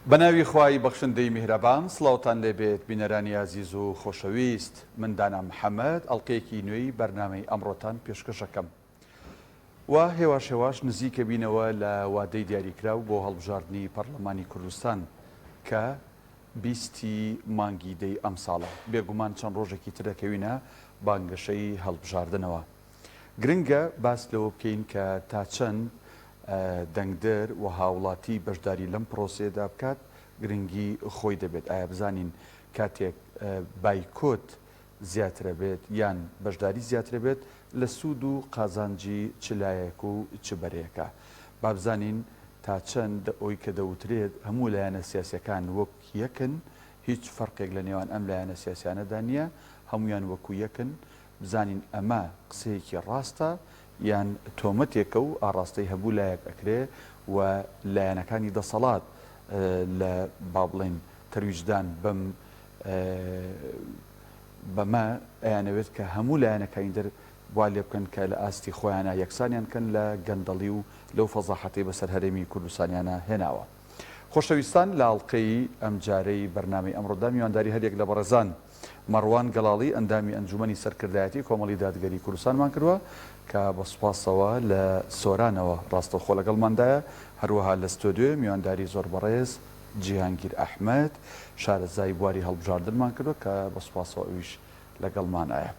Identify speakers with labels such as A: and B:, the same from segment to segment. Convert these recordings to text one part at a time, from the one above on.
A: بەناوی خوای بەخشندەی میهرەبان سڵاوتان لێبێت بینەرانی ئازیز و خۆشەویست من دانا محەمەد ئەڵقەیەکی نوێی بەرنامەی ئەمڕۆتان پێشکەشەکەم و هێواش هێواش نزیکە بینەوە لە وادەی دیاریکراو بۆ هەڵبژاردنی پەرلەمانی کوردستان کە بیستی مانگی دەی ئەمساڵە. بێگومان چەند ڕۆژێکی تر دەکەوینە بانگەشەی هەڵبژاردنەوە. گرنگە باس لەوە بکەین کە تا چەند دەنگدەر و هاوڵاتی بەشداری لەم پرۆسەیەدا بکات گرنگی خۆی دەبێت. ئایا بزانین کاتێک بایکۆت زیاترە بێت یان بەشداری زیاترە بێت لە سوود و قازانجی چ لایەک و چ بەرەیەکە؟ با بزانین تا چەند ئەوی کە دەوترێت هەموو لایەنە سیاسیەکان وەک یەکن، هیچ فەرقێک لە نێوان ئەم لایەنە سیاسیانەدا نییە، هەموویان وەکو یەکن، بزانین ئەمە قسەیەکی ڕاستە یان تۆمەتێکە و ئاڕاستەی هەبوو لایەک ئەکرێ و لایەنەکانی دەسەڵات لە با بڵێین تەرویجدان بەم بەمە ئەیانەوێت کە هەموو لایەنەکانی تر وا لێبکەن کە لە ئاستی خۆیانا یەکسانیان کەن لە گەندەڵی و لەو فەزاحەتەی بەسەر هەرێمی کوردستانیانا هێناوە. خۆشەویستان لە ئەڵقەی ئەمجارەی بەرنامەی ئەمڕۆدا میوانداری هەریەک لە بەڕێزان مەڕوان گەڵاڵی ئەندامی ئەنجومەنی سەرکردایەتی کۆمەڵی دادگەری کوردستانمان کردوە کە بە سوپاسەوە لە سۆرانەوە ڕاستەوخۆ لەگەڵماندایە هەروەها لە ستۆدیۆ میوانداری زۆر بەڕێز جیهانگیر ئەحمەد، شارەزای بواری هەڵبژاردنمان کردووە کە بە سوپاسەوە ئەویش لەگەڵمانایە.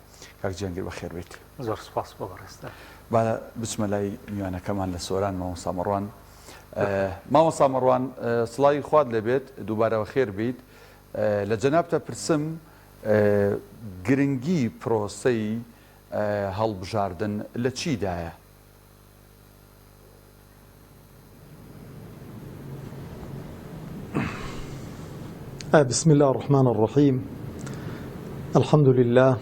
A: کاک جیهانگیر بەخێر بێیت.
B: زۆر سوپاس بۆ بەڕێزتان.
A: با بچمە لای میوانەکەمان لە سۆران مامۆستا مەڕوان. مامۆستا مەڕوان سڵاوی خوات لێبێت، دووبارە بەخێر بیت. لە جەنابتە پرسم گرنگی پرۆسەی هەڵبژاردن لە چیدایە؟
C: بسم الله الرحمن الرحیم الحمد لله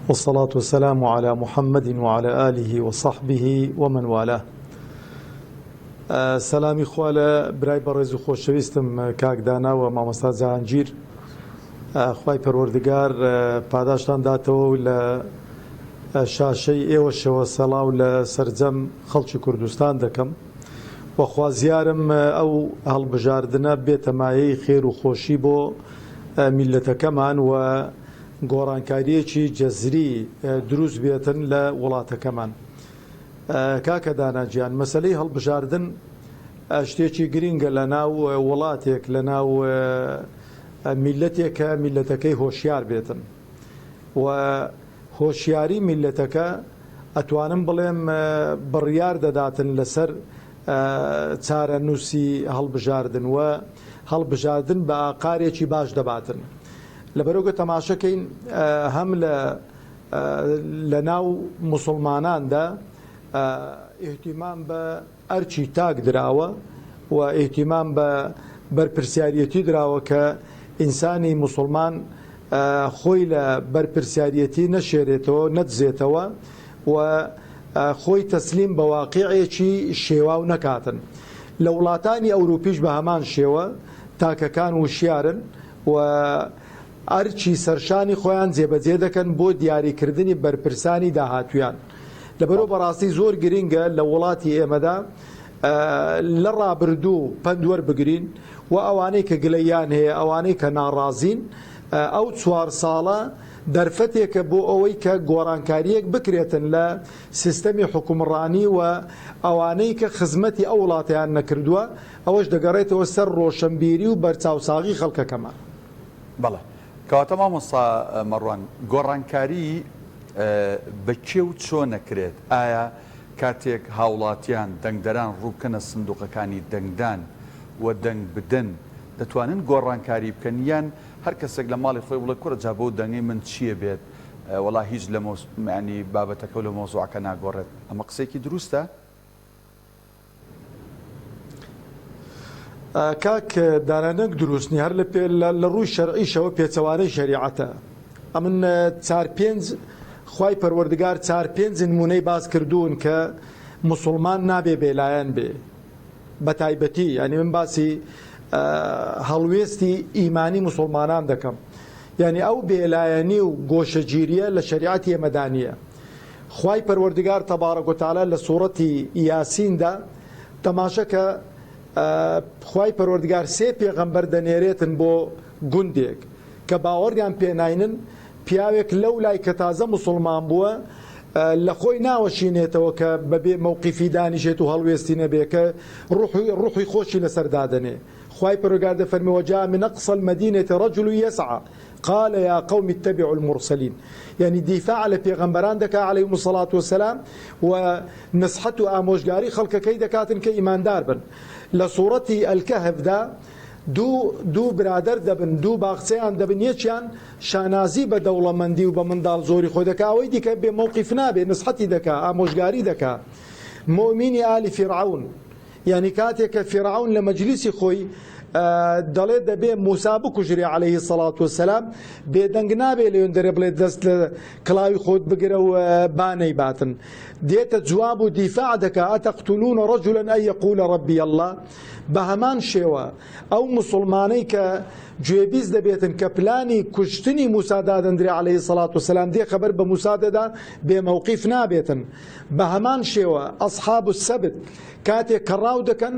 C: والصلاة والسلام على محمد وعلى آله وصحبه ومن والاه سەلامی خوا لە برای بەڕێز و خۆشەویستم کاک دانا و مامۆستا جەهانگیر خوای پەروەردگار پاداشتان داتەوە و لە شاشەی ئێوەشەوە سەڵاو لە سەرجەم خەڵکی کوردستان دەکەم و خوازیارم ئەو هەڵبژاردنە بێتە مایەی خێر و خۆشی بۆ میللەتەکەمان و گۆڕانکارییەکی جەزری دروست بێتن لە وڵاتەکەمان. کاکە دانا گیان مەسەلەی هەڵبژاردن شتێکی گرینگە لە ناو وڵاتێک لە ناو میللەتێک کە میللەتەکەی هۆشیار بێتن و هۆشیاری میللەتەکە ئەتوانم بڵێم بڕیار دەداتن لەسەر چارەنووسی هەڵبژاردن و هەڵبژاردن بە ئاقارێکی باش دەباتن. لەبەرئەوگە تەماشەکەین هەم لە لە ناو موسڵماناندا ئیهتیمام بە ئەرکی تاک دراوە و ئیهتیمام بە بەرپرسیاریەتی دراوە کە ئینسانی موسڵمان خۆی لە بەرپرسیاریەتی نەشێرێتەوە نەدزێتەوە و خۆی تەسلیم بە واقیعێکی شێواو نەکاتن. لە وڵاتانی ئەوروپیش بە هەمان شێوە تاکەکان وشیارن و ئەرکی سەرشانی خۆیان جێبەجێ دەکەن بۆ دیاریکردنی بەرپرسانی داهاتوویان. لەبەرئەوە بەڕاستی زۆر گرنگە لە وڵاتی ئێمەدا لە ڕابردوو پەند وەربگرین و ئەوانەی کە گلەییان هەیە، ئەوانەی کە ناڕازین، ئەو چوار ساڵە دەرفەتێکە بۆ ئەوەی کە گۆڕانکارییەک بکرێتن لە سیستەمی حوکمڕانی و ئەوانەی کە خزمەتی ئەو وڵاتەیان نەکردووە، ئەوەش دەگەڕێتەوە سەر ڕۆشنبیری و بەرچاوساغی خەڵکەکەمان.
A: بەڵێ. کەواتە مامۆستا مەڕوان گۆڕانکاری بە کێ و چۆن ئەکرێت؟ ئایا کاتێک هاوڵاتیان، دەنگدەران ڕووبکەنە سندوقەکانی دەنگدان و دەنگ بدەن دەتوانن گۆڕانکاری بکەن یان هەر کەسێک لە ماڵی خۆی بڵێ کوڕە جا بەو دەنگەی من چییە بێت وەڵا هیچ لە یانی بابەتەکە و لە مەوزوعەکە ناگۆڕێت ئەمە قسەیەکی دروستە؟
C: کاک دانا نەک دروست نیە هەر لە ڕووی شەرعیشەوە پێچەوانەی شەریعەتە ئەمن چار پێنج خوای پەروەردگار چار پێنج نمونەی باس کردوون کە موسڵمان نابێ بێلایەن بێ بە تایبەتی یعنی من باسی هەڵوێستی ئیمانی موسڵمانان دەکەم یعنی ئەو بێلایەنی و گۆشەگیریە لە شەریعەتی ئێمەدا نییە خوای پەروەردگار تبارک و تعالی لە سوڕەتی یاسیندا تەماشە کە. خوای پەروەردگار سێ پێغەمبەر دەنێرێتن بۆ گوندێک کە باوەڕیان پێ ناینن، پیاوێک لەو لای کە تازە موسڵمان بووە لە خۆی ناوەشینێتەوە کە بەبێ مەوقیفی دانیشێت و هەڵوێستی نەبێ کە ڕوحی ڕوحی خۆشی لەسەر دادەنێ خوای پەروەردگار دەفەرمێ وجاء من اقصی المدینە رجل یسعی قال یا قوم اتبعوا المرسلین یعنی دیفاع لە پێغەمبەران دەکا علیهم الصلاة والسلام و نسحەت و ئامۆژگاری خەڵکەکەی دەکاتن کە ئیماندار بن لە سوڕەتی الکهفدا دوو دوو برادەر دەبن دوو باخچەیان دەبن یەکیان شانازی بە دەوڵەمەندی و بە منداڵ زۆری خۆی دەکا ئەوەی دیکە بێ مەوقیف نابێ نسحەتی دەکا ئامۆژگاری دەکا موئمینی ئالی فیرعەون یانی کاتێک کە فیرعەون لە مەجلیسی خۆی دەڵێ دەبێ موسا بکوژرێ عەلەیهی سەڵات وسەلام بێدەنگ نابێ لەوێن دەرێ بڵێ دەست لە کڵاوی خۆت بگرە و با نەیباتن دێتە جواب و دیفاع دەکا ئەتەقتلون ڕەجولا ئەن یەقول ڕەبی اللە بە هەمان شێوە ئەو موسڵمانەی کە گوێبیست دەبێتن کە پلانی کوشتنی موسا دادەندرێ عەلەیهی سەڵات وسەلام دێ خەبەر بە موسا دەدا بێ مەوقیف نابێتن بە هەمان شێوە ئەسحاب السبت کاتێک کە ڕاو دەکەن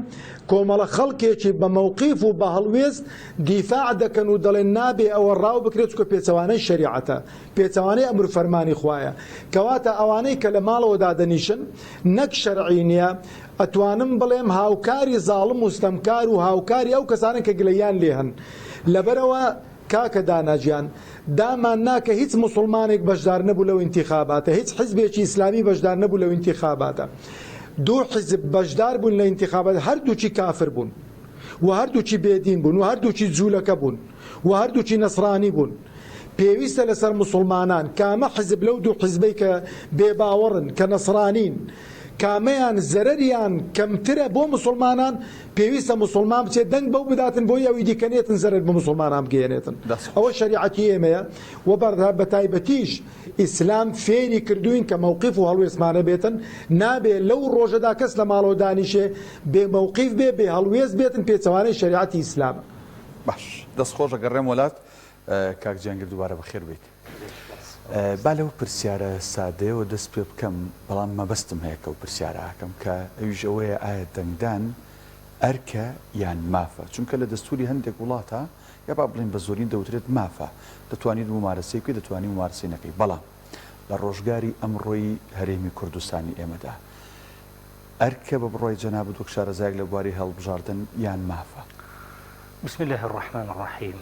C: کۆمەڵە خەڵکێکی بە مەوقیف و بە هەڵوێست دیفاع دەکەن و دەڵێن نابێ ئەوە ڕاو بکرێت چونکە پێچەوانەی شەریعەتە پێچەوانەی ئەمر و فەرمانی خوایە کەواتە ئەوانەی کە لە ماڵەوە دادەنیشن نەک شەرعی نییە ئەتوانم بڵێم هاوکاری زاڵم و ستەمکار و هاوکاری ئەو کەسانەن کە گلەییان لێ هەن لەبەرئەوە کاکە دانا گیان دامان نا کە هیچ موسڵمانێک بەشدار نەبوو لەو ئینتیخاباتە هیچ حزبێکی ئیسلامی بەشدار نەبوو لەو ئینتیخاباتە دوو حزب بەشدار بوون لە ئینتیخابات هەردووکی کافر بوون و هەردووکی بێدین بوون و هەردووکی جوولەکە بوون و هەردووکی نەسرانی بوون پێویستە لەسەر موسڵمانان کامە حزب لەو دوو حزبەی کە بێباوەڕن کە نەسرانین کامەیان زەرەریان کەمترە بۆ موسڵمانان پێویستە موسڵمان بچێت دەنگ بەو بداتن بۆی ئەوی دیکە نێتن زەرەر بە موسڵمانان بگەیەنێتن
A: دەست
C: ئەوە
A: خۆش.
C: شەریعەتی ئێمەیە و بە تایبەتیش ئیسلام فێری کردووین کە مەوقیف و هەڵوێستمان هەبێتن نابێ لەو ڕۆژەدا کەس لە ماڵەوە دانیشێ بێ مەوقیف بێ بێ هەڵوێست بێتن پێچەوانەی شەریعەتی ئیسلامە.
A: باش دەست خۆش ئەگەڕێم وەلات کاک جیانگیر دووبارە بەخێر بێیت. با لەو پرسیارە سادەیەوە دەست پێ بکەم، بەڵام مەبەستم هەیە کە ئەو پرسیارە ئەکەم کە ئەویش ئەوەیە ئایا دەنگدان ئەرکە یان مافە؟ چونکە لە دەستووری هەندێک وڵاتا یا با بڵێین بە زۆرین دەوترێت مافە، دەتوانیت مومارەسەی بکەی دەتوانی مومارەسەی نەکەی، بەڵام لە ڕۆژگاری ئەمڕۆی هەرێمی کوردستانی ئێمەدا ئەرکە بە بڕوای جەنابت وەک شارەزایەک لە بواری هەڵبژاردن یان مافە؟
B: بسم اللە الرحمن الرحیم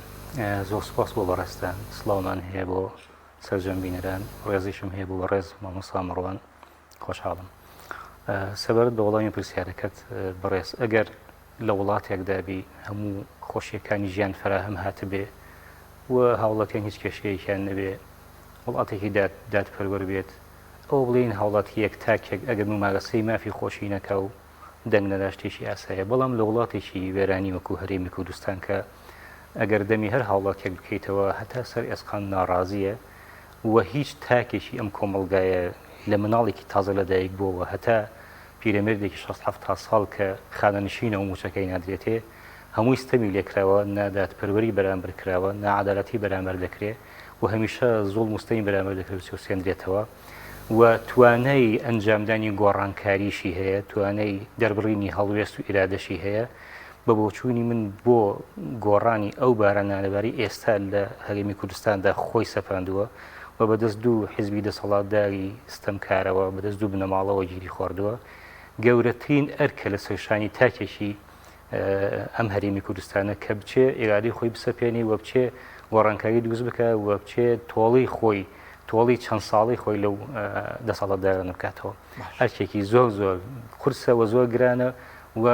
B: زۆر سوپاس بۆ بەڕێزتان سڵاومان هەیە بۆ سەرجەم بینەران ڕێزیشم هەیە بۆ بەڕێز مامۆستا مەڕوان خۆشحاڵم سەبارەت بە وەڵامی پرسیارەکەت بەڕێز ئەگەر لە وڵاتێکدا بی هەموو خۆشیەکانی ژیان فراهەم هاتبێ و هاوڵاتیان هیچ کێشەیەکیان نەبێ وڵاتێکی دادپەروەر بێت ئەوە بڵێین هاوڵاتیەک تاکێک ئەگەر ممارەسەی مافی خۆشی نەکا و دەنگ نەدا شتێکی ئاسایە، بەڵام لە وڵاتێکی وێرانی وەکو هەرێمی کوردستان کە ئەگەر دەمی هەر هاوڵاتیەک بکەیتەوە هەتا سەر ئێسقان ناڕازیە و هیچ تاکێکی ئەم کۆمەڵگایە لە مناڵێکی تازە لەدایک بووەوە هەتا پیرەمێردێکی شەست حەفتا ساڵ کە خانەنشینە و موچەکەی نادرێتێ هەمووی ستەمی لێکراوە، نادادپەروەری بەرامبەر کراوە، ناعەدالەتی بەرامبەر دەکرێ و هەمیشە زوڵم و ستەمی بەرامبەر دەکرێت و چەوسێندرێتەوە. و توانای ئەنجامدانی گۆڕانکاریشی هەیە، توانای دەربڕینی هەڵوێست و ئیرادەشی هەیە، بە بۆچوونی من بۆ گۆڕانی ئەو بارە نالەبارەی ئێستا لە هەرێمی کوردستاندا خۆی سەپاندووە و بەدەست دوو حیزبی دەسەڵاتداری ستەمکارەوە، بەدەست دوو بنەماڵەوە گیری خواردووە، گەورەترین ئەرکە لەسەر شانی تاکێکی ئەم هەرێمی کوردستانە کە بچێ ئیرادەی خۆی بسەپێنی و بچێ گۆڕانکاری دروست بکە و بچێ تۆڵی خۆی تۆڵی چەند ساڵی خۆی لەو دەسەڵاتدارانە بکاتەوە ئەرکێکی زۆر زۆر قورسە و زۆر گرانە و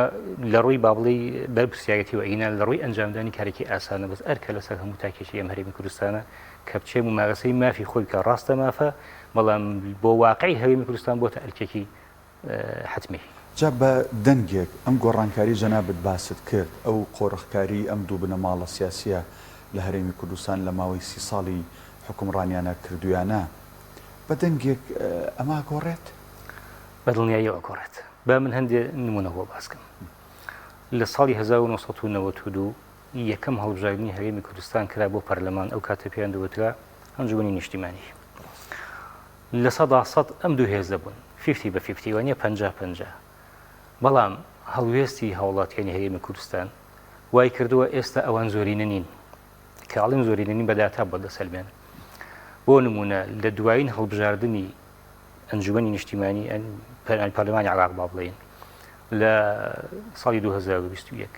B: لە ڕووی بابڵی بەرپرسیارەتی و ئینا لە ڕووی ئەنجامدانی کارێکی ئاسانە بەس ئەرکە لەسەر هەموو تاکێکی ئەم هەرێمی کوردستانە کە بچێ ممارەسەی مافی خۆی بکە ڕاستە مافە بەڵام بۆ واقعی هەرێمی کوردستان بۆتە ئەرکێکی حەتمی.
A: جا بە دەنگێک ئەم گۆڕانکاری جەنابت باست کرد، ئەو قۆرخکاریی ئەم دوو بنەماڵە سیاسییە لە هەرێمی کوردستان لە ماوەی سی ساڵی حوکمڕانیانا کردوویانە، بە دەنگێک ئەمە ئەگۆڕێت؟
B: بە دڵنیاییەوە ئەگۆڕێت. با من هەندێ نموونە بۆ باس کەم. لە ساڵی 1992 یەکەم هەڵبژاردنی هەرێمی کوردستان کرا بۆ پەرلەمان، ئەو کاتە پێیان دەوترا ئەنجومەنی نیشتیمانی. 100% ئەم دوو هێزە بوون، fifty بە fifty وانیە 50 50. بەڵام. هەڵوێستی هاوڵاتیانی هەرێمی کوردستان وای کردووە ئێستا ئەوان زۆرینە نین. کە ئەڵێم زۆرینە نین بە داتا بۆت دەسەلمێنم. بۆ نموونە لە دوایین هەڵبژاردنی ئەنجومەنی نیشتیمانی پەرلەمانی عێراق با بڵێین لە ساڵی 2021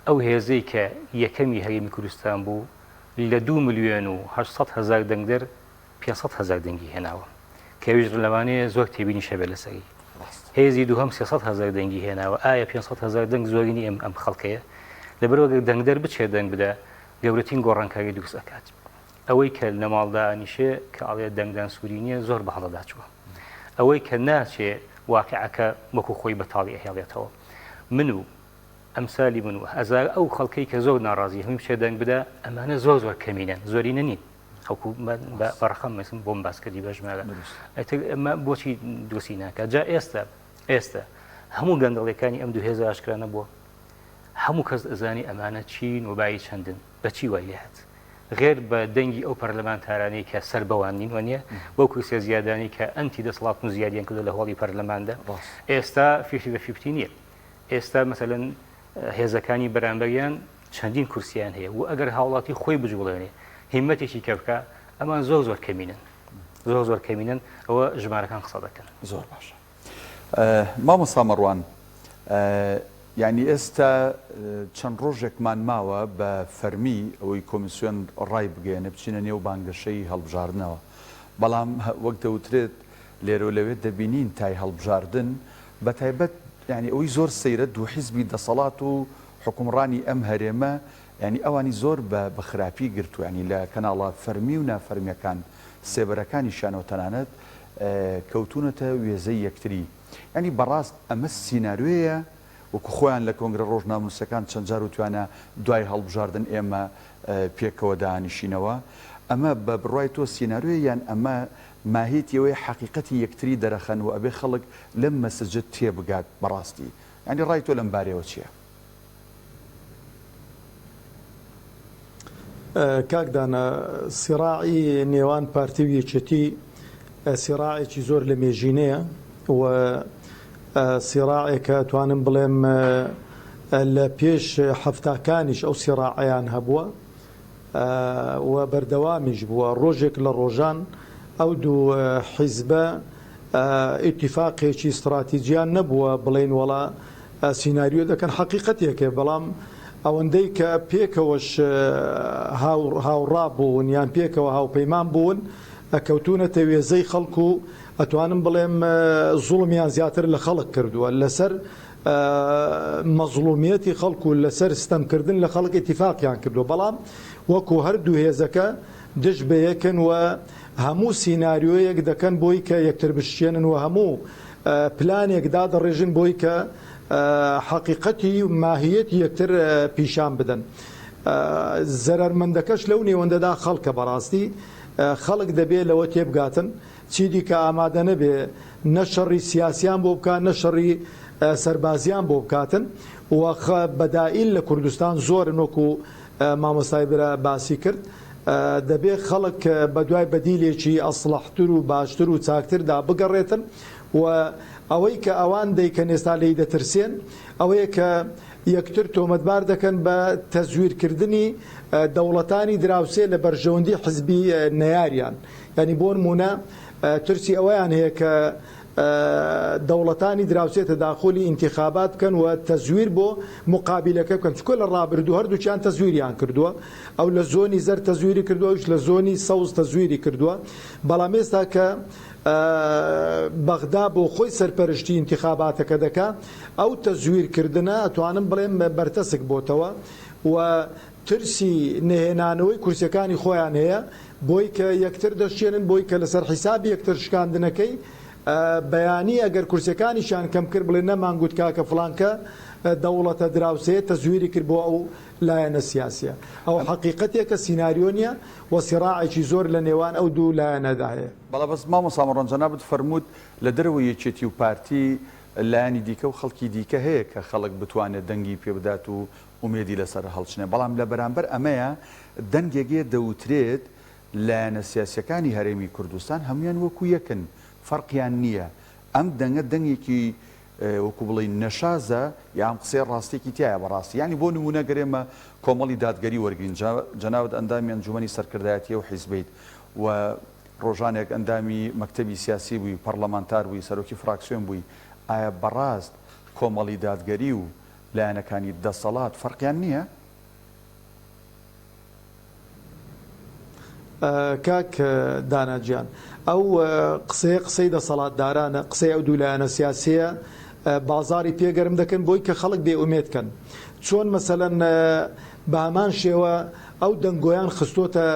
B: ئەو هێزەی کە یەکەمی هەرێمی کوردستان بوو لە 2 ملیۆن و 800 هەزار دەنگدەر 500 هەزار دەنگی هێناوە کە ئەویش لەوانەیە زۆر تێبینیش هەبێت لەسەری. هێزی دووهەم 300 هەزار دەنگی هێناوە ئایا 500 هەزار دەنگ زۆرینی ئەم ئەم خەڵکەیە؟ لەبەرئەوە گەر دەنگدەر بچێت دەنگ بدا گەورەترین گۆڕانکاری دروست ئەکات. ئەوەی کە لە ماڵ دائەنیشێ کە ئەڵێ دەنگدان سووری نییە زۆر بە هەڵەدا چووە. ئەوەی کە ناچێ واقیعەکە وەکو خۆی بەتاڵی ئەهێڵێتەوە. من و ئەمسالی من و هەزار ئەو خەڵکەی کە زۆر ناڕازی هەمووی بچێ دەنگ بدا ئەمانە زۆر زۆر کەمینەن زۆرینە نین. خەڵکو بە ڕەقەم مەسم بۆم باس کردی بە ژمارە. ئیتر ئەمە بۆچی دروستی ناکات؟ جا ئێستا ئێستا هەموو گەندەڵیەکانی ئەم دوو هێزە ئاشکرا نەبووە؟ هەموو کەس ئەزانی ئەمانە چین و بایی چەندن بەچی وای لێهات؟ غێر بە دەنگی ئەو پەرلەمانتارانەی کە سەر بەوان نین وەنیە بەو کورسیە زیادانەی کە ئەنتی دەسەڵاتن و زیادیان کردوە لە هۆڵی پەرلەماندا ئێستا fifty بە fifty نییە ئێستا مەسەلەن هێزەکانی بەرامبەریان چەندین کورسیان هەیە و ئەگەر هاوڵاتی خۆی بجوڵێنێ هیمەتێکی کە بکە ئەمان زۆر زۆر کەمینن زۆر زۆر کەمینن ئەوە ژمارەکان قسە دەکەن.
A: زۆر باشە مامۆستا مەڕوان یانی ئێستا چەند ڕۆژێکمان ماوە بە فەرمی ئەوەی کۆمیسیۆن ڕای بگەیەنێ بچینە نێو بانگەشەی هەڵبژاردنەوە بەڵام وەک دەوترێت لێرەو لەوێ دەبینین تای هەڵبژاردن بە تایبەت یانی ئەوەی زۆر سەیرە دوو حیزبی دەسەڵات و حوکمڕانی ئەم هەرێمە یانی ئەوانی زۆر بە بە خراپی گرتووە یانی لە کەناڵە فەرمی و نافەرمیەکان سێبەرەکانیشیانەوە تەنانەت کەوتوونەتە وێزەی یەکتری یانی بەڕاست ئەمە سیناریۆیە وەکو خۆیان لە کۆنگرە ڕۆژنامەنووسەکان چەند جار وتویانە دوای هەڵبژاردن ئێمە پێکەوە دانیشینەوە ئەمە بە بڕوای تۆ سیناریۆیە یان ئەمە ماهیەتی ئەوەیە حەقیقەتی یەکتری دەرەخەن و ئەبێ خەڵک لەم مەسجە تێبگات بەڕاستی یانی ڕای تۆ لەم بارەیەوە چیە؟
C: کاک دانا سیڕاعی نێوان پارتی و یەکێتی سیڕاعێکی زۆر لە مێژینەیە و سیڕاعێکە توانم بڵێم لە پێش حەفتاکانیش ئەو سیڕاعیان هەبووە و بەردەوامیش بووە ڕۆژێک لە ڕۆژان ئەو دوو حیزبە ئیتیفاقێکی ستڕاتیجیان نەبووە بڵێین وەڵا سیناریۆ دەکەن حەقیقەتێکە بەڵام ئەوەندەی کە پێکەوەش هاوڕا بوون یان پێکەوە هاوپەیمان بوون کەوتوونەتە وێزەی خەڵک و ئەتوانم بڵێم زوڵمیان زیاتر لە خەڵک کردووە لەسەر مەزڵومیەتی خەڵک و لەسەر ستەمکردن لە خەڵک ئیتیفاقیان کردووە بەڵام وەکو هەردوو هێزەکە دژ بەیەکن و هەموو سیناریۆیەک دەکەن بۆی کە یەکتر بشکێنن و هەموو پلانێک دادەڕێژن بۆی کە حەقیقەتی و ماهیەتی یەکتر پیشان بدەن. زەرەرمەندەکەش لەو نێوەندەدا خەڵکە بەڕاستی خەڵک دەبێ لەوە تێبگاتن چیدیکە ئامادە نەبێ نە شەڕی سیاسیان بۆ بکا نە شەڕی سەربازیان بۆ بکاتن و بەدائیل لە کوردستان زۆرن وەکو مامۆستای برا باسی کرد دەبێ خەڵک بەدوای بەدیلێکی ئەسڵەحتر و باشتر و چاکتردا بگەڕێتن و ئەوەی کە ئەوان دەیکەن ئێستا لێی دەترسێن ئەوەیە کە یەکتر تۆمەتبار دەکەن بە تەزویرکردنی دەوڵەتانی دراوسێ لە بەرژەوەندی حزبی نەیاریان یانی بۆ نموونە ترسی ئەوەیان هەیە کە دەوڵەتانی دراوسێ تەداخولی ئینتیخابات بکەن و تەزویر بۆ موقابیلەکە بکەن چونکە لە ڕابردوو هەردووکیان تەزویریان کردووە ئەو لە زۆنی زەرد تەزویری کردووە ئەویش لە زۆنی سەوز تەزویری کردووە بەڵام ئێستا کە بەغدا بۆ خۆی سەرپەرشتی ئینتیخاباتەکە دەکا ئەو تەزویر کردنە ئەتوانم بڵێم بەرتەسک بۆتەوە و ترسی نەهێنانەوەی کورسیەکانی خۆیان هەیە بۆی کە یەکتر دەشکێنن بۆی کە لەسەر حیسابی یەکتر شکاندنەکەی بەیانی ئەگەر کورسیەکانیشیان کەم کرد بڵێ نەمانگوت کاکە فڵانکە دەوڵەتە دراوسێیە تەزویری کرد بۆ ئەو لایەنە سیاسیە ئەوە حەقیقەتێکە سیناریۆ نیە و سیڕاعێکی زۆر لە نێوان ئەو دوو لایەنەدا هەیە.
A: بەڵێ بەس مامۆستا مەڕوان جەنابت فەرمووت لە دەرەوەی یەکێتی و پارتی لایەنی دیکە و خەڵکی دیکە هەیە کە خەڵک بتوانێت دەنگی پێ بدات و ئومێدی لەسەر هەڵچنێ، بەڵام لە بەرامبەر ئەمەیا دەنگێک هەیە دەوترێت لایەنە سیاسیەکانی هەرێمی کوردستان هەموویان وەکو یەکن فەرقیان نییە، ئەم دەنگە دەنگێکی. وەکو بڵێی نەشازە یا ئەم قسەیە ڕاستیەکی تیایە بەڕاستی یانی بۆ نمونە گەر ئێمە کۆمەڵی دادگەری وەرگرین جەنابت ئەندامی ئەنجومەنی سەرکردایەتی ئەو حیزبەیت و ڕۆژانێک ئەندامی مەکتەبی سیاسی بووی پەڕلەمانتار بووی سەرۆکی فراکسیۆن بووی ئایا بەڕاست کۆمەڵی دادگەری و لایەنەکانی دەسەڵات فەرقیان نییە؟
C: کاک دانا گیان ئەو قسەیە قسەی دەسەڵاتدارانە، قسەی ئەو دوو لایەنە سیاسیە بازاڕی پێ گەرم دەکەن بۆی کە خەڵک بێ ئومێد کەن. چۆن مەسەلەن بە هەمان شێوە ئەو دەنگۆیان خستۆتە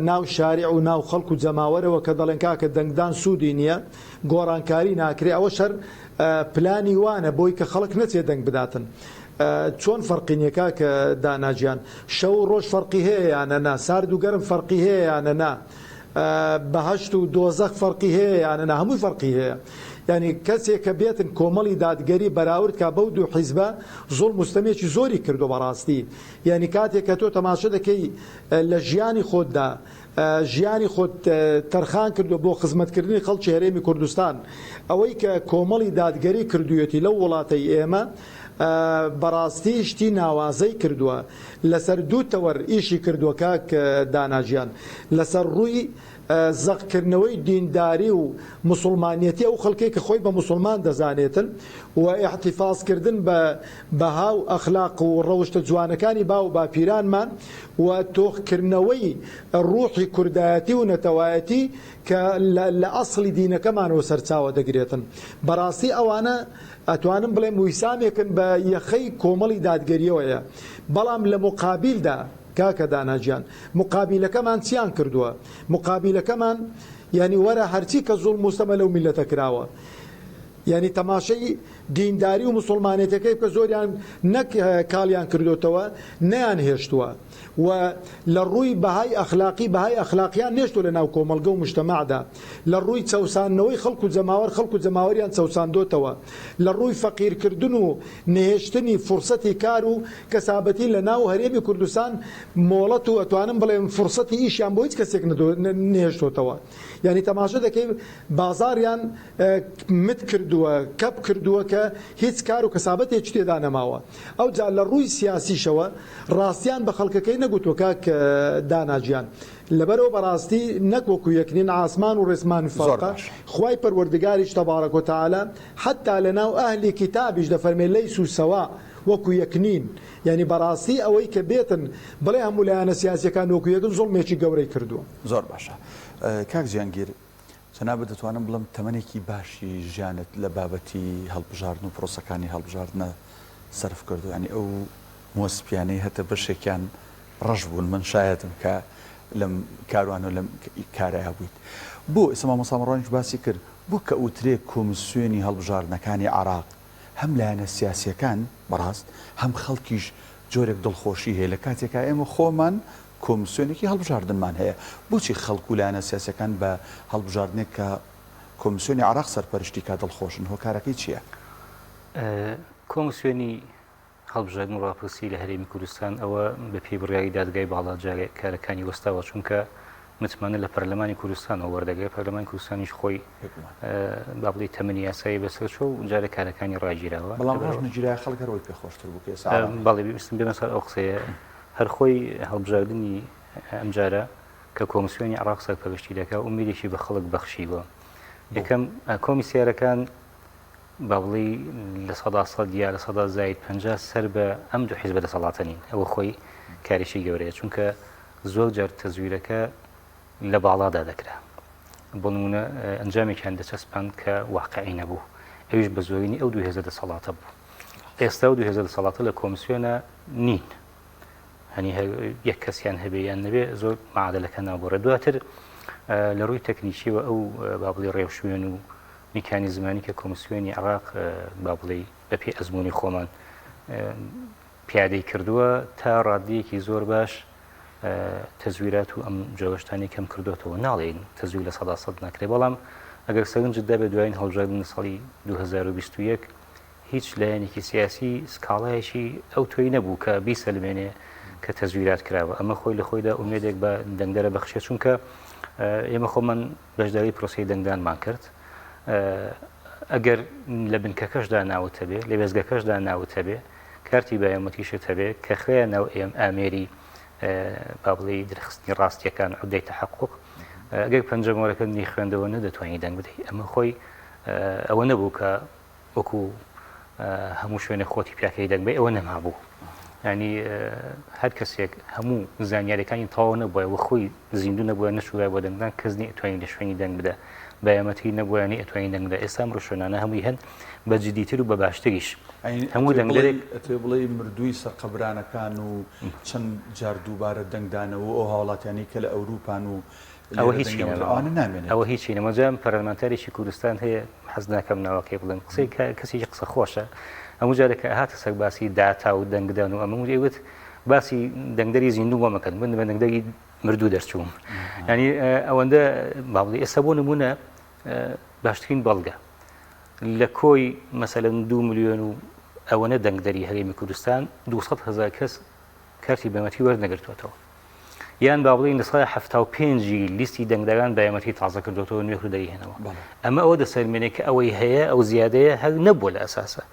C: ناو شاریع و ناو خەڵک و جەماوەرەوە کە دەڵێن کاکە دەنگدان سوودی نییە، گۆڕانکاری ناکرێ، ئەوەش هەر پلانی وانە بۆی کە خەڵک نەچێ دەنگ بداتن. چۆن فەرقی نیە کاکە دانا گیان شەو و ڕۆژ فەرقی هەیە یانە نا سارد و گەرم فەرقی هەیە یانە نا بەهەشت و دۆزەخ فەرقی هەیە یانە نا هەمووی فەرقی هەیە یعنی کەسێک کە بێتن کۆمەڵی دادگەری بەراورد کا بەو دوو حیزبە زوڵم و ستەمێکی زۆری کردو بەڕاستی یعنی کاتێک کە تۆ تەماشە دەکەی لە ژیانی خۆتدا ژیانی خۆت تەرخان کردووە بۆ خزمەتکردنی خەڵکی هەرێمی کوردستان، ئەوەی کە کۆمەڵی دادگەری کردوویەتی لەو وڵاتەی ئێمە بەڕاستی شتی ناوازەی کردووە، لەسەر دوو تەوەر ئیشی کردووە کاک دانا گیان، لەسەر ڕووی زەقکردنەوەی دینداری و موسڵمانیەتی ئەو خەڵکەی کە خۆی بە موسڵمان دەزانێتن و ئیحتیفازکردن بە بەها و ئەخلاق و ڕەوشتە جوانەکانی باو و باپیرانمان و تۆخکردنەوەی ڕوحی کوردایەتی و نەتەوایەتی کە لە ئەسڵی دینەکەمانەوە سەرچاوە دەگرێتن. بەڕاستی ئەوانە ئەتوانم بڵێم ویسامێکن بە یەخەی کۆمەڵی دادگەریەوەیە. بەڵام لە موقابیلدا کاکە دانا گیان موقابیلەکەمان چیان کردووە؟ موقابیلەکەمان یانی وەرە هەرچی کە زوڵم و ستەمە لەو میللەتە کراوە. یانی تەماشەی دینداری و موسوڵمانێتەکەی بکە زۆریان نەک کاڵیان کردۆتەوە نەیان هێشتووە و لە ڕووی بەهای ئەخلاقی بەهای ئەخلاقیان نێشتوە لە ناو کۆمەڵگە و مجتەمەعدا لە ڕووی چەوساندنەوەی خەڵک و جەماوەر خەڵک و جەماوەریان چەوساندۆتەوە لە ڕووی فەقیرکردن و نەهێشتنی فرسەتی کار و کەسابەتی لە ناو هەرێمی کوردستان مۆڵەت و ئەتوانم بڵێم فرسەتی ئیشیان بۆ هیچ کەسێک نەهێشتۆتەوە یانی تەماشە دەکەی بازاڕیان مت کردووە، کپ کردووە کە هیچ کار و کەسابەتێکی تێدا نەماوە. ئەوجا لە ڕووی سیاسیشەوە ڕاستیان بە خەڵکەکەی نەگوتووە کاک دانا گیان. لەبەرئەوە بەڕاستی نەک وەکو یەک نین عاسمان و ڕێسمان
A: زۆر
C: فەرقە.
A: باشە.
C: خوای پەروەردگاریش تبارک و تعالی حەتا لە ناو ئەهلی کیتابیش دەفەرمێ لیسوا سواء وەکو یەک نین. یانی بەڕاستی ئەوەی کە بێتن بڵێ هەموو لایەنە سیاسیەکان وەکو یەکن زوڵمێکی گەورەی کردووە.
A: زۆر باشە کاک جیانگیر. جەنابت دەتوانم بڵێم تەمەنێکی باشی ژیانت لە بابەتی هەڵبژاردن و پرۆسەکانی هەڵبژاردنە سەرف کردو یانی ئەو مووە سپیانەی هەتە بەشێکیان ڕەش بوون من شایەتم کە لەم کاروان و لەم کارەیا بوویت بۆ ئێستا مامۆستا مەڕوانیش باسی کرد بۆ کە ئوترێ کۆمسیۆنی هەڵبژاردنەکانی عێراق هەم لایەنە سیاسیەکان بەڕاست هەم خەڵکیش جۆرێک دڵخۆشی هەیە لە کاتێکا ئێمە خۆمان کۆمسیۆنێکی هەڵبژاردنمان هەیە، بۆچی خەڵک و لایەنە سیاسیەکان بە هەڵبژاردنێک کە کۆمسیۆنی عێراق سەرپەرشتی کا دڵخۆشن، هۆکارەکەی چیە؟
B: کۆمسیۆنی هەڵبژاردن و ڕاپرسی لە هەرێمی کوردستان ئەوە بە پێی بڕیاری دادگای باڵا جارێ کارەکانی وەستاوە، چونکە متمانە لە پەرلەمانی کوردستانەوە وەردەگرێت، پەرلەمانی کوردستانیش خۆی با بڵێی تەمەنی یاسایی بەسەر چووە و جارێ کارەکانی ڕاگیراوە.
A: بەڵام ڕۆژ نەگیرایە خەڵک هەر ئەوەی پێ خۆشتر بوو کە ئێستا ئارامە.
B: بەڵێ ویستم بێمە سەر ئەو قسەیە. هەر خۆی هەڵبژاردنی ئەمجارە کە کۆمسیۆنی عێراق سەرپەرشتی دەکا ئومیدێکی بە خەڵک بەخشیوە. یەکەم کۆمیسیارەکان با بڵێی 100% یا 50% سەر بە ئەم دوو حیزبە دەسەڵاتە نین. ئەوە خۆی کارێکی گەورەیە چونکە زۆر جار تەزویرەکە لە باڵادا دەکرا. بۆ نمونە ئەنجامێکیان دەچەسپاند کە واقعی نەبوو ئەویش بە زۆرینی ئەو دوو هێزە دەسەڵاتە بوو. ئێستا ئەو دوو هێزە دەسەڵاتە لە کۆمسیۆنە نین. هەنی هەر یەک کەسیان هەبێ یان نەبێ زۆر معادلەکە ناگۆڕێت. دواتر لە ڕووی تەکنیکیەوە ئەو با بڵێ ڕێوشوێن و میکانیزمانی کە کۆمسیۆنی عێراق با بڵێ بەپێی ئەزموونی خۆمان پیادەی کردووە تا ڕادەیەکی زۆر باش تەزویرات و ئەم جۆرە شتانەی کەم کردوێتەوە. ناڵێین تەزویر 100% ناکرێت، بەڵام ئەگەر سەرنجت دابێت دوایین هەڵبژاردن لە ساڵی 2021 هیچ لایەنێکی سیاسی سکاڵایەکی ئەو تۆی نەبوو کە بیسەلمێنێ کە تەزویرات کراوە. ئەمە خۆی لە خۆیدا ئومێدێک بە دەنگدەرە بەخشێت، چونکە ئێمە خۆمان بەشداری پرۆسەی دەنگدانمان کرد. ئەگەر لە بنکەکەشدا ناوت هەبێ، لە وێستگەکەشدا ناوت هەبێ، کارتی بایۆمەتریشت هەبێ، کە خرایە ناو ئێم ئامێری با بڵێی درخستنی ڕاستیەکان عودەی تحقق، ئەگەر پەنجەمۆرەکەت نەیخوێندەوە نەدەتوانی دەنگ بدەی. ئەمە خۆی ئەوە نەبوو کە وەکو هەموو شوێنێک خۆتی پیاکەی دەنگ بەی ئەوە نەمابوو. ینی هەر کەسێک هەموو زانیاریەکانی تەواو نەبووە و خۆی زیندوو نەبووە نەچووە بۆ دەنگدان کەس نەیتوانی لە شوێنی دەنگ بدە بایۆمەتری نەبووە نەیتوانی دەنگ بدە ئێستا ئەم ڕشوێنانە هەمووی هەن بە جدیتر و بە باشتریش هەموو دەنگدەرێک
A: ئەتەوێ بڵێی مردووی سەر قەبرانەکان و چەند جار دووبارە دەنگدانەوە و ئەو هاوڵاتیانەی کە لە ئەوروپان و
B: ئەوە هیچی نەماوە ئەوە هیچی نەماوە جا پەرلەمانتارێکی کوردستان هەیە حەز ناکەم ناوەکەی بڵێم قسەی کەسێکی قسە خۆشە هەموو جارێک کە هاتە سەر باسی داتا و دەنگدان و ئەمە وت باسی دەنگدەری زیندوو بۆ مەکەن من بە دەنگدەری مردوو دەرچووم ینی ئەوەندە باڵی ئێستا بۆ نمونە باشترین بەڵگە لە کۆی مەسەلەن دو ملیۆن و ئەوەنە دەنگدەری هەرێمی کوردستان 200 هزار کەس کارتی بایۆمەتری وەرنەگرتووەتەوە یان با بڵێین 75% ی لیستی دەنگدەران بایۆمەتری تازە کردوێتەوە نوێ کرد دەریهێنەوە ئەمە ئەوە دەسەلمێنێ کە ئەوەی هەیە ئەو زیادەیە هەر نەبووە لە ئەساسە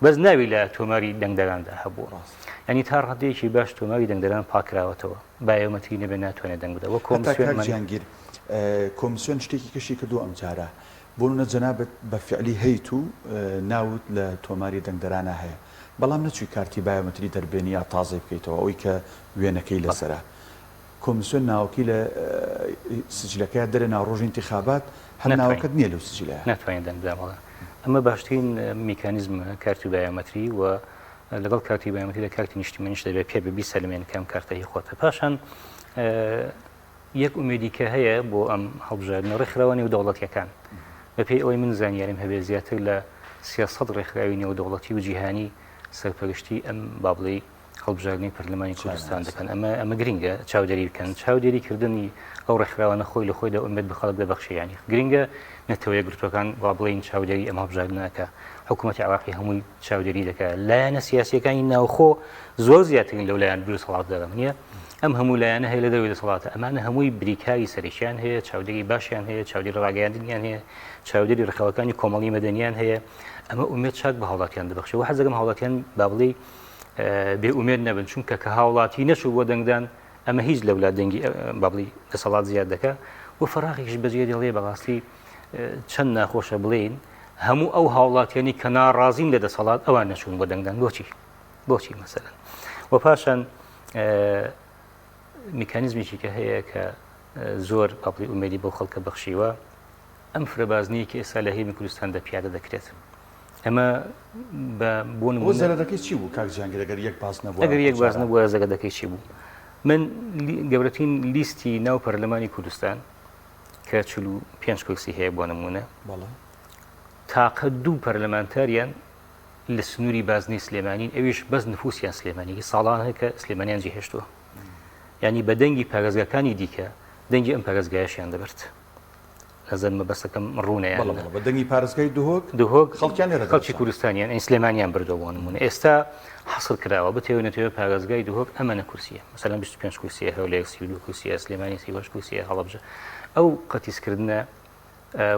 B: بەس ناوی لە تۆماری دەنگدەراندا هەبوو ینی تا ڕادەیەکی باش تۆماری دەنگدەران پاکراوەتەوە بایۆمەتری نەبێ ناتوانێت دەنگ بدە وە
A: کۆمسیۆن جیانگیر کۆمسیۆن شتێکی کەشی کردو ئەمجارە بۆ نمونە جەنابت بە فیعلی هەیت و ناوت لە تۆماری دەنگدەرانا هەیە بەڵام نەچوی کارتی بایۆمەتری دەربێنی یا تازەی بکەیتەوە ئەوەی کە وێنەکەی لەسەرە کۆمسیۆن ناوەکەی لە سجلەکەیا دەرێنا ڕۆژی ئینتیخابات هەر ناوەکەت نیە لەو سجلەیا.
B: ناتوانێت دەنگ بدا بەڵێ ئەمە باشترین میکانیزمە کارتی بایۆمەتری و لەگەڵ کارتی بایۆمەتری لە کارتی نیشتیمانیش دەبێت پێ بێ بیسەلمێن کە ئەم کارتە هی خۆتە پاشان یەک ئومێدی کە هەیە بۆ ئەم هەڵبژاردنە ڕێکخراوە نێودەوڵەتیەکان بەپێی ئەوەی من زانیاریم هەبێت زیاتر لە 300 ڕێکخراوی نێودەوڵەتی و جیهانی سەرپەرشتی ئەم با بڵێی هەڵبژاردنی پەرلەمانی کوردستان دەکەن ئەمە ئەمە گرنگە چاودێری بکەن چاودێری کردنی ئەو ڕێکخراوانە خۆی لە خۆیدا ئومێد بە خەڵک دەبەخشێ ینی گرنگە نەتەوە یەکگرتووەکان وا بڵێین چاودێری ئەم هەڵبژاردنەکە حکوومەتی عراقی هەمووی چاودێری دەکات لایەنە سیاسیەکانی ناوخۆ زۆر زیاترین لەو لایەن دەسەڵاتدارم نییە ئەم هەموو لایەنە هەیە لە دەروی دەسەڵاتە ئەمانە هەمووی بریکاری سەرەکیان هەیە چاودێری باشیان هەیە چاودێری ڕاگەیاندنیان هەیە چاودێری ڕێکخراوەکانی کۆمەڵی مەدەنیان هەیە ئەمە ئومێد چاک بە هاوڵاتیان دەبەخشێ و حەزەکەم هاوڵاتیان با بڵێ بێ ئومێد نەبن چونکە کە هاوڵاتی نەچوو بۆ دەنگدان ئەمە هیچ لەولا دەنگی با بڵێ دەسەڵات زیاد دەکا و فەراغیش بەجێ دێڵێ بەڕاستی چەند ناخۆشە بڵێین هەموو ئەو هاوڵاتیانی کە ناڕازین لە دەسەڵات ئەوان نەچوون بۆ دەنگدان بۆچی بۆچی مەسەلەن و پاشان میکانیزمێکی کە هەیە کە زۆر پاپلی ئومێدی بۆ خەڵکە بەخشیوە ئەم فرەبازنەیە کە ئێستا لە هەرێمی کوردستاندا پیادە دەکرێت ئەمە بە بۆ
A: نموونە زەرەرەکەی چی بوو کاک جیهانگیر ئەگەر یەک باز نەبوو
B: ئەگەر یەک باز نەبووە زەرەرەکەی چی بوو من گەورەترین لیستی ناو پەرلەمانی کوردستان کە 45 کورسی هەیە بۆ نمونە تاقە دوو پەرلەمانتاریان لە سنووری بازنەی سلێمانین ئەویش بەس نفوسیان سلێمانی ساڵان کە سلێمانیان جێهێشتووە ینی بە دەنگی پارێزگاکانی دیکە دەنگی ئەم پارێزگایشیان دەبرد نەزەن مەبەستەکەم ڕوونە یان
A: بەڵێ بە دەنگی پارێزگای دهۆک
B: دهۆک
A: خەڵکیان لێرە
B: خەڵکی کوردستانیان ئەین سلێمانیان بردەوە بۆ نمونە ئێستا حەسر کراوە بتەوێ نەتەوێ پارێزگای دهۆک ئەمەنە کورسیە مەسەلەن 25 کورسیە هەولێر 32 کورسیە سلێمانی 38 کورسیە هەڵەبجە ئەو قەتیسکردنە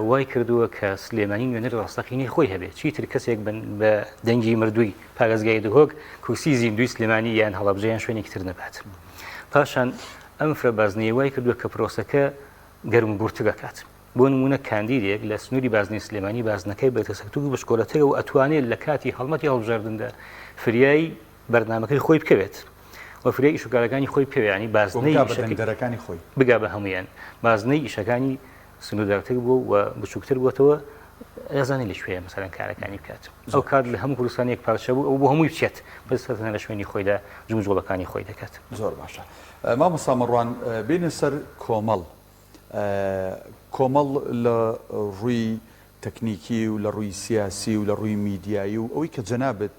B: وای کردووە کە سلێمانی نوێنەری ڕاستەقینەی خۆی هەبێت چیتر کەسێک بن بە دەنگی مردووی پارێزگای دهۆک کورسی زیندوی سلێمانی یان هەڵەبجە یان شوێنێکی تر نەبات پاشان ئەم فرەبازنەیە وای کردووە کە پرۆسەکە گەرموگوڕتر ئەکات. بۆ نموونە کاندیدێک لە سنووری بازنەی سلێمانی بازنەکەی بەرتەسکتر و بچکۆلەترە و ئەتوانێت لە کاتی هەڵمەتی هەڵبژاردندا فریای بەرنامەکەی خۆی بکەوێت و فریای ئیشوکارەکانی خۆی بکەوێت یانی بازنەی
A: بگا بە دەنگدەرەکانی خۆی
B: بگا بە هەموویان بازنەی ئیشەکانی سنووردارتر بووە و بچووکتر بووەتەوە ئەزانێت لە کوێیە مەسەلەن کارەکانی بکات ئەو کات لە هەموو کوردستان یەک پارچە بوو ئەو بۆ هەمووی بچێت بەس تەنها لە شوێنی خۆیدا جموجۆڵەکانی خۆی دەکات.
A: زۆر باشە مامۆستا مەڕوان بێینە سەر کۆمەڵ کۆمەڵ لە ڕووی تەکنیکی و لە ڕووی سیاسی و لە ڕووی میدیایی و ئەوەی کە جەنابت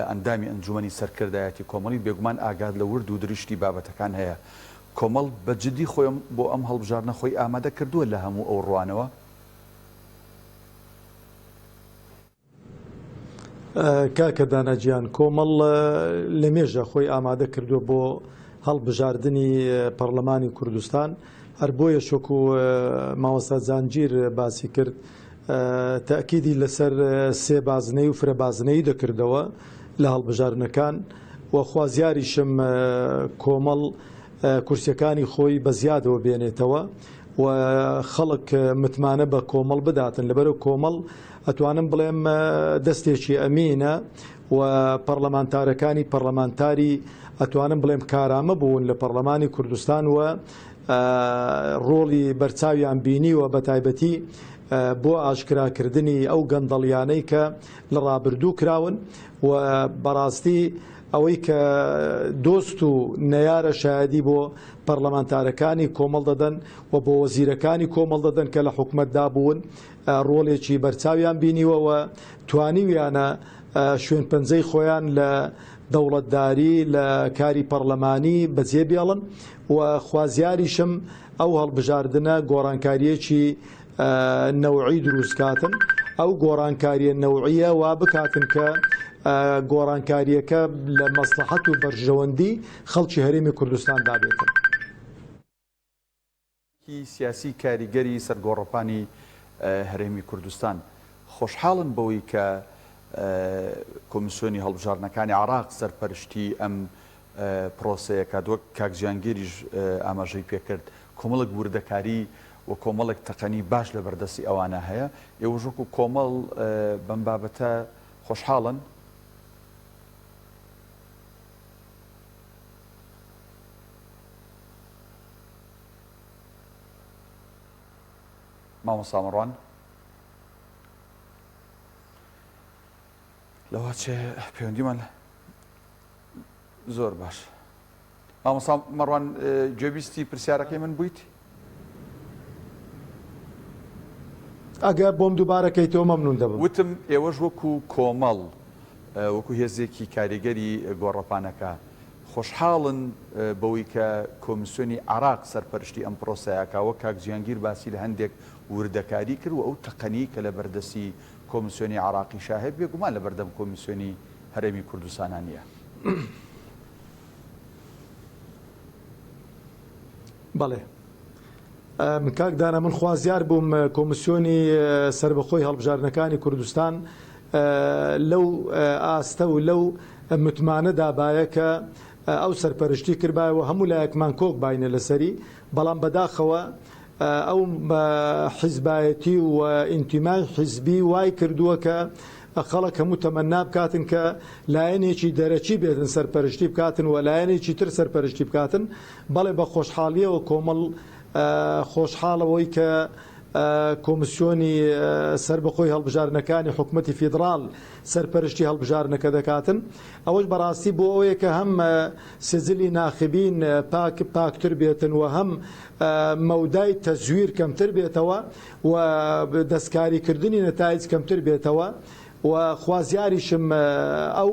A: ئەندامی ئەنجومەنی سەرکردایەتی کۆمەڵی بێگومان ئاگات لە ورد و درشتی بابەتەکان هەیە کۆمەڵ بە جدی خۆی بۆ ئەم هەڵبژاردنە خۆی ئامادە کردووە لە هەموو ئەو ڕوانەوە؟
C: کاکە دانا گیان کۆمەڵ لە مێژە خۆی ئامادە کردووە بۆ هەڵبژاردنی پەرلەمانی کوردستان هەر بۆیە شۆک و مامۆستا جانگیر باسی کرد. تەئکیدی لەسەر سێ بازنەی و فرە بازنەیی دەکردەوە لە هەڵبژاردنەکان و خوازیاریشم کۆمەڵ کورسیەکانی خۆی بە زیادەوە بێنێتەوە و خەڵک متمانە بە کۆمەڵ بداتن لەبەرو کۆمەڵ ئەتوانم بڵێم دەستێکی ئەمینە و پەڕلەمانتارەکانی پەڕلەمانتاری ئەتوانم بڵێم کارامە بوون لە پەڕلەمانی کوردستان و ڕۆڵی بەرچاویان بینیوە بە تایبەتی بۆ ئاشکراکردنی ئەو گەندەڵیانەی کە لە ڕابردوو کراون و بەڕاستی ئەوەی کە دۆست و نەیارە شایەدی بۆ پەرلەمانتارەکانی کۆمەڵ دەدەن و بۆ وەزیرەکانی کۆمەڵ دەدەن کە لە حکومەتدا بوون ڕۆڵێکی بەرچاویان بینیوە و توانیویانە شوێن پەنجەی خۆیان لە دەوڵەتداری لە کاری پەڕلەمانی بەجێ بێڵن و خوازیاریشم ئەو هەڵبژاردنە گۆڕانکارییەکی نەوعی دروست کاتن، ئەو گۆڕانکارییە نەوعییە وا بکاتن کە گۆڕانکارییەکە لە مەسڵەحەت و بەرژەوەندی خەڵکی هەرێمی کوردستاندا بێتن.
A: سیاسی کاریگەری سەر گۆڕەپانی هەرێمی کوردستان خۆشحاڵن بەوەی کە کۆمیسیۆنی هەڵبژاردنەکانی عێراق سەرپەرشتی ئەم پرۆسەیە کات وەک کاک جیانگیریش ئاماژەی پێکرد کۆمەڵێک وردەکاری و کۆمەڵێک تەقەنی باش لە بەردەستی ئەوانە هەیە ئێوەش وەکو کۆمەڵ بەم بابەتە خۆشحاڵن؟ مامۆستا مەڕوان لەوە چێ پەیوەندیمان زۆر باش مامۆستا مەڕوان گوێبیستی پرسیارەکەی من بوویت؟
C: ئەگەر بۆم دووبارە کەیتەوە مەمنون دەبم.
A: وتم ئێوەش وەکو کۆمەڵ وەکو هێزێکی کاریگەری گۆڕەپانەکە خۆشحاڵن بەوەی کە کۆمیسیۆنی عێراق سەرپەرشتی ئەم پرۆسەیە ئەکا، وەک کاک جیهانگیر باسی لە هەندێک وردەکاری کرد و ئەو تەقەنیەی کە لەبەردەستی کۆمیسیۆنی عێراقیشا هەیە بێگومان لەبەردەم کۆمیسیۆنی هەرێمی کوردستانا نییە.
C: بەڵێ کاک دانا من خوازیار بووم کۆمیسیۆنی سەربەخۆی هەڵبژاردنەکانی کوردستان لەو ئاستە و لەو متمانەدا بایە کە ئەو سەرپەرشتی کردبایە و هەموو لایەکمان کۆک باینە لەسەری، بەڵام بەداخەوە ئەو حیزبایەتی و ئینتیمای حیزبی وای کردووە کە خەڵک هەموو تەمەنا بکاتن کە لایەنێکی دەرەکی بێتن سەرپەرشتی بکاتن و لایەنێکی تر سەرپەرشتی بکاتن، بەڵێ بە خۆشحاڵیەوە کۆمەڵ خۆشحاڵەوەی کە کۆمسیۆنی سەربەخۆی هەڵبژاردنەکانی حکومەتی فیدڕاڵ سەرپەرشتی هەڵبژاردنەکە دەکاتن، ئەوەش بەڕاستی بۆ ئەوەیە کە هەم سجلی ناخبین پاک پاکتر بێتن و هەم مەودای تەزویر کەمتر بێتەوە و دەستکاریکردنی نەتایج کەمتر بێتەوە و خوازیاریشم ئەو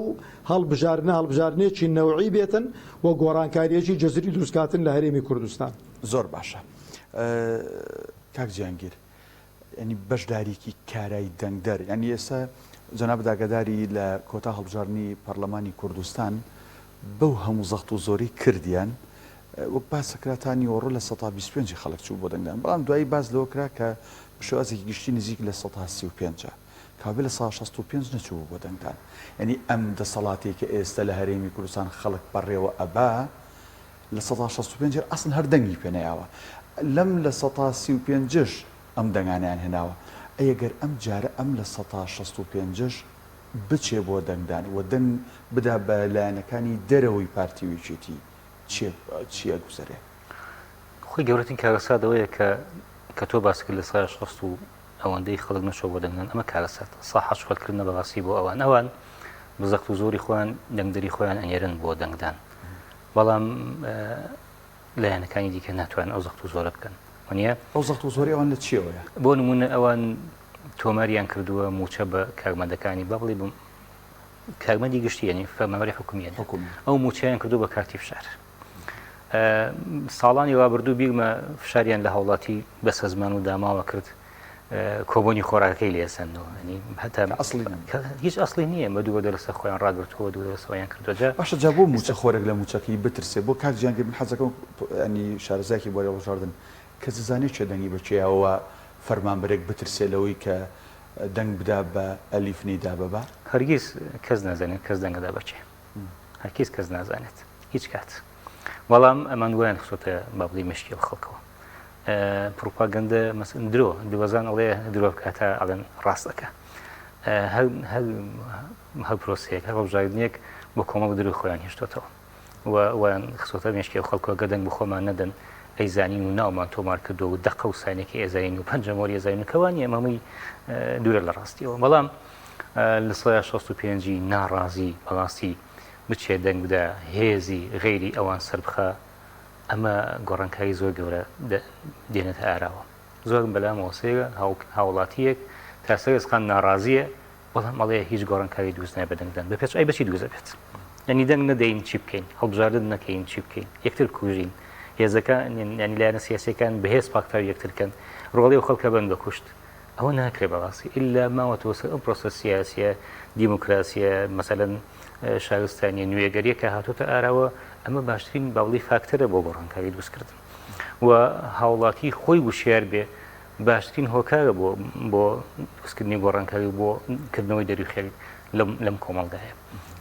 C: هەڵبژاردنە هەڵبژاردنێکی نەوعی بێتن و گۆڕانکارییەکی جەزری دروستکاتن لە هەرێمی کوردستان.
A: زۆر باشە کاک جیهانگیر یانی بەشداریکی کارای دەنگدەر یانی ئێستا جەنابت ئاگاداری لە کۆتا هەڵبژاردنی پەرلەمانی کوردستان بەو هەموو زەخت و زۆری کردیان وەک باسەکرا تا نیوەڕۆ 25% خەڵک چوو بۆ دەنگدان بەڵام دوایی باس لەوە کرا کە بە شێوازێکی گشتی نزیک 35%ە کابێ 65% نەچوو بۆ دەنگدان یعنی ئەم دەسەڵاتێک کە ئێستا لە هەرێمی کوردستان خەڵک بەڕێوە ئەبا 65% هەر ئەسڵەن هەر دەنگی پێ نەیاوە لەم 35%ش ئەم دەنگانەیان هێناوە ئەی گەر ئەم جارە ئەم 65%ش بچێ بۆ دەنگدان و دەنگ بدا بە لایەنەکانی دەرەوەی پارتی و یەکێتی چی ئەگوزەرێ؟
B: خۆی گەورەترین کارەسات ئەوەیە کە کە تۆ باست کرد 60% و ئەوەندەی خەڵک نەچووە بۆ دەنگدان ئەمە کارەساتە ساحە چۆڵکردنە بەڕاستی بۆ ئەوان ئەوان بە زەخت و زۆری خۆیان دەنگدەری خۆیان ئەنێرن بۆ دەنگدان بەڵام لایەنەکانی دیکە ناتوانن ئەو زەخت و زۆرە بکەن وانە
A: ئەو زەخت و زۆری ئەوان لە چیەوەیە؟
B: بۆ نمونە ئەوان تۆماریان کردووە موچە بە کارمەندەکانی با بڵێ کارمەندی گشتی یعنی فەرمانبەری حکومیە ئەو موچەیان کردو بە کارتی فشار ساڵانی رابردوو بیرمە فشاریان لە هاوڵاتی بەسەزمان و داماوە کرد کۆبۆنی خۆراکەکەی لێسەندەوە ینی هەتا
A: ئەسڵی
B: هیچ ئەسڵی نییە بە دووە دەرسە خۆیان ڕاگرتووە دوو دەرسەوەیان کردووە جا
A: باشە جا بۆ موچە خۆرێک لە موچەکەی بترسێ بۆ کاک جیانگیر من حەزەکەم ینی شارەزایەکی بواری هەڵبژاردن کەس دەزانێ کێ دەنگی بە کێیاوە فەرمانبەرێک بترسێ لەوەی کە. دەنگ بدا بە ئەلیف نەیدا بە با؟
B: هەرگیز کەس نازانێت کەس دەنگ ئەدا بە کێ. هەرگیز کەس نازانێت هیچ کات. بەڵام ئەمان وایان خستۆتە با بڵێی مێشکی ئەو خەڵکەوە. پروپاگەندە مەسەن درۆ درۆزان ئەڵێ درۆ بکات تا ئەڵێن ڕاست ئەکا. هەر هەر هەر پرۆسەیەک هەر هەڵبژاردنێک بۆ کۆمەڵ درۆی خۆیان هێشتۆتەوە. و وایان خستۆتە مێشکی ئەو خەڵکەوە گەر دەنگ بە خۆمان نەدەن ئەیزانین و ناومان تۆمار کردووە و دەقە و سانێکی ئەزانین و پەنجەمۆری ئەزانین و کەوا نییە ئەمە هەمووی دوورە لە ڕاستیەوە بەڵام لە سەدا 65 ناڕازی بەڕاستی بچێ دەنگ بدا هێزی غەیری ئەوان سەربخا ئەمە گۆڕانکاری زۆر گەورە دێنێتە ئاراوە زۆرم بەلامەوە سەیرە هاوڵاتییەک تا سەر ئێسقان ناڕازییە بەڵام ئەڵێ هیچ گۆڕانکاری دروست نابێت دەنگدان بە پێچ ئەی بەچی دروست ئەبێت یعنی دەنگ نەدەین چی بکەین هەڵبژاردن نەکەین چی بکەین یەکتر کوژین هێزەکان یعنی لایەنە سیاسیەکان بەهێز پاکتاوی یەکتر کەن ڕۆڵی و خەڵکە بن بە کوشت ئەوە ناکرێ بەڕاستی ئللا ماوەتەوە سەر ئەو پرۆسە سیاسیە دیموکراسیە مەسەلەن شارستانیە نوێگەریە کە هاتۆتە ئاراوە ئەمە باشترین باوڵی فاکتەرە بۆ گۆڕانکاری دروستکردن و هاوڵاتی خۆی وشیار بێ باشترین هۆکارە بۆ بۆ دروستکردنی گۆڕانکاری و بۆ کردنەوەی دەروی خێر لەم لەم کۆمەڵگایە.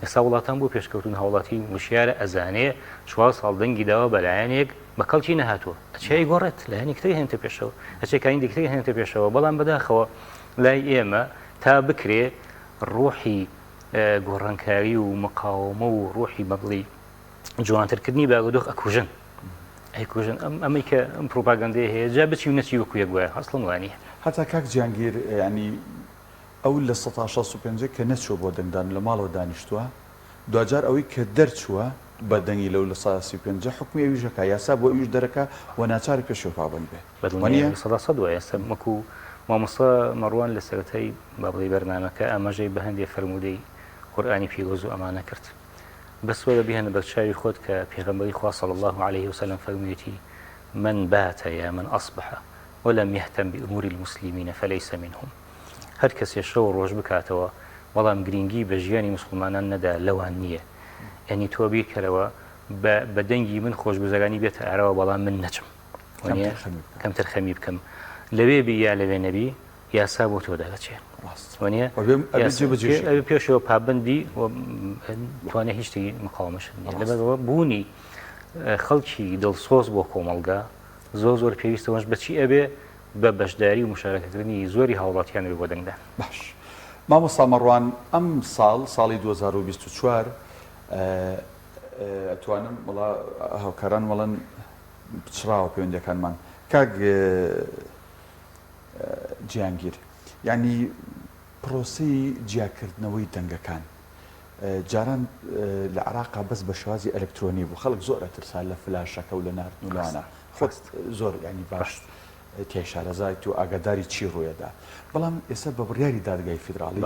B: ئێستا وڵاتان بۆ پێشکەوتون هاوڵاتی وشیارە ئەزانێ چوار ساڵ دەنگی داوە بە لایەنێک بە کەڵکی نەهاتووە ئەچێ ئەیگۆڕێت لایەنێکی تری هێنێتە پێشەوە ئەچێ کاندیدێکی تری هێنێتە پێشەوە بەڵام بەداخەوە لای ئێمە تا بکرێ ڕۆحی گۆڕانکاری و مقاومە و ڕۆحی بەڵی جوانترکردنی بارودۆخ ئەکوژن ئەیکوژن ئەم ئەمەی کە ئەم پروپاگەندەیە هەیە جا بچی و نەچی وەکو یەک وایە ئەسڵەن وانیە.
A: هەتا کاک جیانگیر یانی ئەو 65% کە نەچووە بۆ دەنگدان لە ماڵەوە دانیشتووە دواجار ئەوەی کە دەرچووە بە دەنگی لەو 35% حوکمی ئەویش ئەکا یاسا بۆ ئەویش دەرەکا و ناچارە پێشەوە پابەند بێ وانیە؟
B: بەدڵنیایەوە 100% وایە ئێستا وەکو مامۆستا مەڕوان لە سەرەتای با بڵێی بەرنامەکە ئاماژەی بە هەندێ فەرموودەی قورئانی پیرۆز و ئەمانە کرد. بەس وەرە بیهێنە بەرچاوی خۆت کە پێغەمبەری خوا صلی اللە علیه وسلم فەرموویەتی، من بات یا من اصبح ولم یهتم بامور المسلمین فلیس منهم، هەر کەسێ شەو ڕۆژ بکاتەوە بەڵام گرینگی بە ژیانی موسڵمانان نەدا لەوان نییە. یانی تۆ بیرکەرەوە بە بە دەنگی من خۆشگوزەرانی بێتە ئاراوە بەڵام من نەچم وانیە کەمتر خەمی بکەم لەوێ بی یا لەوێ نەبی یاسا بۆ تۆ دەرەچێ وانیە ئەوێ پێشەوە پابند بی و توانێ هیچ شتێکی مقاومەشت نییە لەبەرەوە بوونی خەڵکی دڵسۆز بۆ کۆمەڵگا زۆر زۆر پێویستەوەش بەچی ئەبێ بە بەشداری و مشارەکەکردنی زۆری هاوڵاتیان بێ بۆ دەنگدان.
A: باش مامۆستا مەڕوان ئەم ساڵ ساڵی 2024 ئەتوانم وڵا هاوکاران وەڵن پچڕاوە پەیوەندیەکانمان کاک جیانگیر، یانی پرۆسەی جیاکردنەوەی دەنگەکان جاران لە عێراقا بەس بە شێوازی ئەلکترۆنی بوو، خەڵک زۆر ئەترسا لە فلاشەکە و لە ناردن و لەوانە، خۆت زۆر یانی باش تیای شارەزایت و ئاگاداری چی ڕوویەدا، بەڵام ئێستا بە بڕیاری دادگای فیدراڵی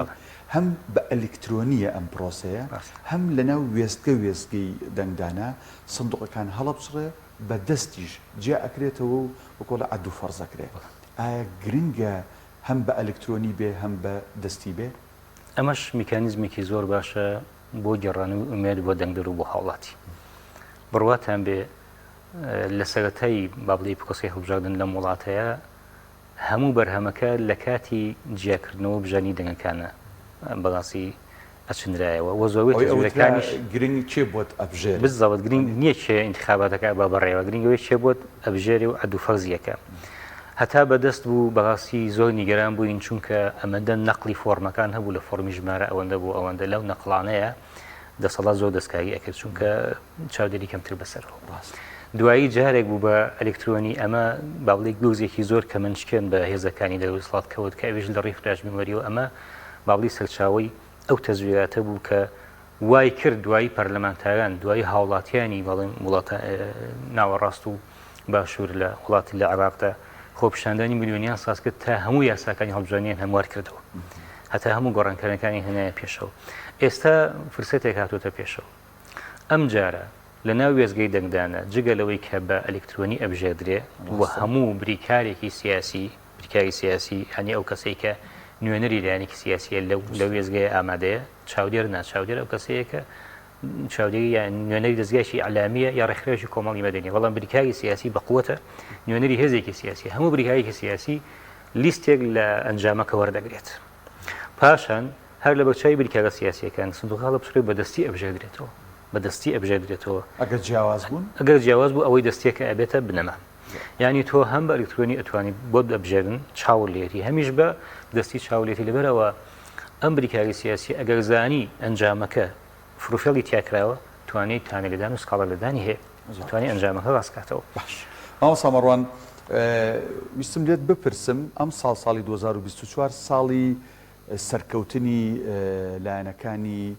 A: هەم بە ئەلکترۆنییە ئەم پرۆسەیە، هەم لەناو وێستگە وێستگەی دەنگدانە سندوقەکان هەڵەبچڕێ بە دەستیش جیا ئەکرێتەوە و وەکۆڵە عەد و فەرز ئەکرێ. ئایا گرنگە هەم بە ئەلکترۆنی بێ هەم بە دەستی بێ؟
B: ئەمەش میکانیزمێکی زۆر باشە بۆ گێڕانەوەی ئومێد بۆ دەنگدەر و بۆ هاوڵاتی. بڕواتان بێ لە سەرەتای با بڵێی پرۆسەی هەڵبژاردن لەم وڵاتەیە هەموو بەرهەمەکە لە کاتی جیاکردنەوە و بژاردنی دەنگەکانە بەڕاستی ئەچنرایەوە و زۆربەی
A: ئەوەی ئەوترا
B: تەجروبەکانیش
A: گرنگ کێ بۆت ئەبژێرێ.
B: بالضبط گرنگ نییە کێ ئینتخاباتەکە ئەبا بەڕێوە گرنگ ئەوەیە کێ بۆت ئەبژێرێ و عەد و فەرزی ئەکا. هەتا بەدەست بوو بەڕاستی زۆر نیگەران بووین چونکە ئەمەندە نەقڵی فۆڕمەکان هەبوو لە فۆڕمی ژمارە ئەوەندە بۆ ئەوەندە لەو نەقڵانەیە دەسەڵات زۆر دەستکاری ئەکرد چونکە چاودێری کەمتر بەسەرەوە
A: ڕاست.
B: دوایی جارێک بوو بە ئەلکترۆنی ئەمە با بڵێی گورزێکی زۆر کەمەنشکێن بە هێزەکانی دەرەوەی دەسەڵات کەوت کە ئەویش لە ڕێی flash memory و ئەمە با بڵێی سەرچاوەی ئەو تەزویراتە بوو کە وای کرد دوایی پەرلەمانتاران دوایی هاوڵاتیانی بەڵێن وڵاتە ناوەڕاست و باشوور لە وڵاتی لە عێراقدا خۆپیشاندانی ملیۆنیان ساز کرد تا هەموو یاساکانی هەڵبژاردنیان هەموار کردەوە هەتا هەموو گۆڕانکاریەکانی هێنایە پێشەوە ئێستا فرسەتێک هاتۆتە پێشەوە ئەم جارە لە ناو وێستگەی دەنگدانە جگە لەوەی کە بە ئەلکترۆنی ئەبژێردرێ و هەموو بریکارێکی سیاسی بریکاری سیاسی یانی ئەو کەسەی کە نوێنەری لایەنێکی سیاسیە لەو لە وێستگەیە ئامادەیە، چاودێر نا، چاودێر ئەو کەسەیە کە چاودێری یان نوێنەری دەزگایەکی ئیعلامیە یا ڕێکخراوێکی کۆمەڵی مەدەنیە، بەڵام بریکاری سیاسی بە قوتە نوێنەری هێزێکی سیاسی، هەموو بریکارێکی سیاسی لیستێک لە ئەنجامەکە وەردەگرێت. پاشان هەر لە بەرچاوی بریکارە سیاسییەکان سندوقەکە هەڵەبسڕێ و بە دەستی ئەبژێردرێتەوە. بە دەستی ئەبژێردرێتەوە.
A: ئەگەر جیاواز بوون؟
B: ئەگەر جیاواز بوو ئەوەی دەستییەکە ئەبێتە بنەما. یانی تۆ هەم بە ئەلکترۆنی ئەتوانی بۆت ئەبژێرن چاوت لێتی هەمیش بە دەستی چاو لێتی لەبەرئەوە ئەم بریکاری سیاسی ئەگەر زانی ئەنجامەکە فروفێڵی تیا کراوە توانای تانە لێدان و سکاڵا لێدانی هەیە توانی ئەنجامەکە ڕاست کاتەوە.
A: باش مامۆستا مەڕوان ویستم لێت بپرسم ئەم ساڵ ساڵی 2024 ساڵی سەرکەوتنی لایەنەکانی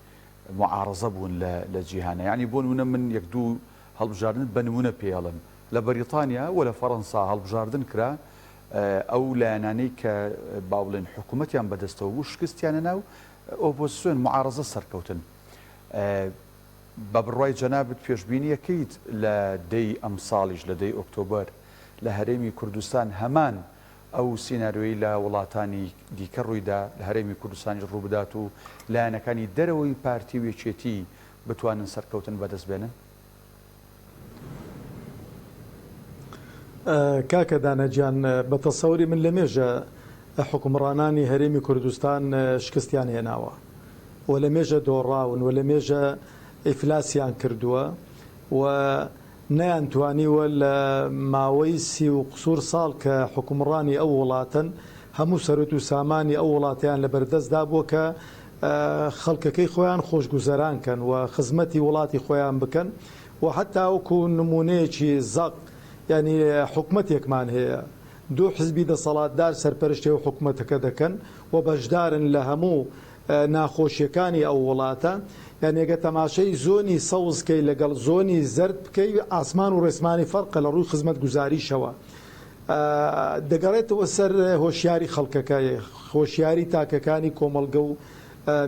A: معارەزە بوون لە لە جیهانە یعنی بۆ نمونە من یەک دوو هەڵبژاردنت بە نمونە پێ ئەڵێم لە بەریتانیا و لە فەڕەنسا هەڵبژاردن کرا ئەو لایەنانەی کە با بڵێن حکوومەتیان بەدەستەوە بوو شکستیان هێنا و ئۆپۆزسیۆن معارەزە سەرکەوتن بە بڕوای جەنابت پێشبینی ئەکەیت لە دەی ئەمساڵیش لە دەی ئۆکتۆبەر لە هەرێمی کوردستان هەمان ئەو سیناریۆیەی لە وڵاتانی دیکە ڕوویدا لە هەرێمی کوردستانیش ڕووبدات و لایەنەکانی دەرەوەی پارتی و یەکێتی بتوانن سەرکەوتن بەدەست بێنن؟
C: کاکە دانا گیان بە تەسەوری من لەمێژە حوکمڕانانی هەرێمی کوردستان شکستیان هێناوە و لەمێژە دۆڕاون و لەمێژە ئیفلاسیان کردووە و نەیانتوانیوە لە ماوەی 30 و قسوور ساڵ کە حوکمڕانی ئەو وڵاتەن هەموو سەروەت و سامانی ئەو وڵاتەیان لەبەردەستدا بووە کە خەڵکەکەی خۆیان خۆشگوزەران کەن و خزمەتی وڵاتی خۆیان بکەن و حەتا وەکو نمونەیەکی زەق یانی حکومەتێکمان هەیە دوو حزبی دەسەڵاتدار سەرپەرشتی ئەو حکومەتەکە دەکەن و بەشدارن لە هەموو ناخۆشیەکانی ئەو وڵاتە یانی ئەگەر تەماشەی زۆنی سەوز کەی لەگەڵ زۆنی زەرد بکەی ئاسمان و ڕێسمانی فەرقە لە ڕووی خزمەتگوزاریشەوە دەگەڕێتەوە سەر هۆشیاری خەڵکەکە، هۆشیاری تاکەکانی کۆمەڵگە و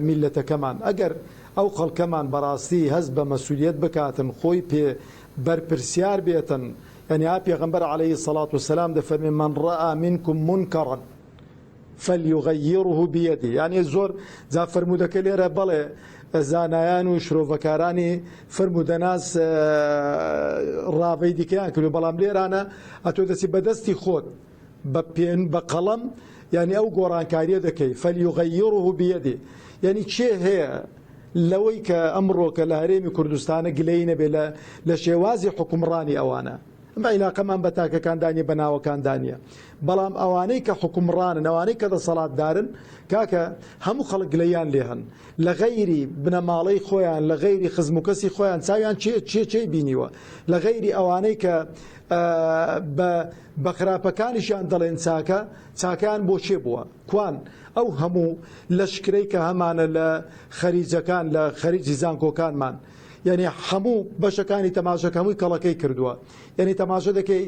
C: میللەتەکەمان. ئەگەر ئەو خەڵکەمان بەڕاستی هەست بە مەسولیەت بکاتن، خۆی پێ بەرپرسیار بێتن، یانی ئا پێغەمبەر علیە الصلوە والسلام دەفەرمێ من رآ منکم منکرا فلیغیره بیده، یانی زۆر جا فەرموودەکە لێرە بەڵێ زانایان و شرۆڤەکارانی فەرموودەناس ڕاڤەی دیکەیان کردو بەڵام لێرانە ئەتۆ دەچی بە دەستی خۆت بە پێن بە قەڵەم یعنی ئەو گۆڕانکاریە دەکەی فلیغیره بیده یعنی چێ هەیە لەوەی کە ئەمڕۆکە لە هەرێمی کوردستانە گلەیی نەبێ لە لە شێوازی حوکمڕانی ئەوانە ئەم عیلاقەمان بە تاکەکاندا نیە بە ناوەکاندا نیە بەڵام ئەوانەی کە حوکمڕانن ئەوانەی کە دەسەڵاتدارن کاکە هەموو خەڵک گلەییان لێ هەن لە غەیری بنەماڵەی خۆیان لە غەیری خزم و کەسی خۆیان چاویان چێ چێ چێی بینیوە لە غەیری ئەوانەی کە بە بە خراپەکانیشیان دەڵێن چاکە چاکەیان بۆ چێ بووە کوان ئەو هەموو لەشکرەی کە هەمانە لە خەریجەکان لە خەریجی زانکۆکانمان یعنی هەموو بەشەکانی تەماشەکە هەمووی کەڵەکەی کردووە یعنی تەماشە دەکەی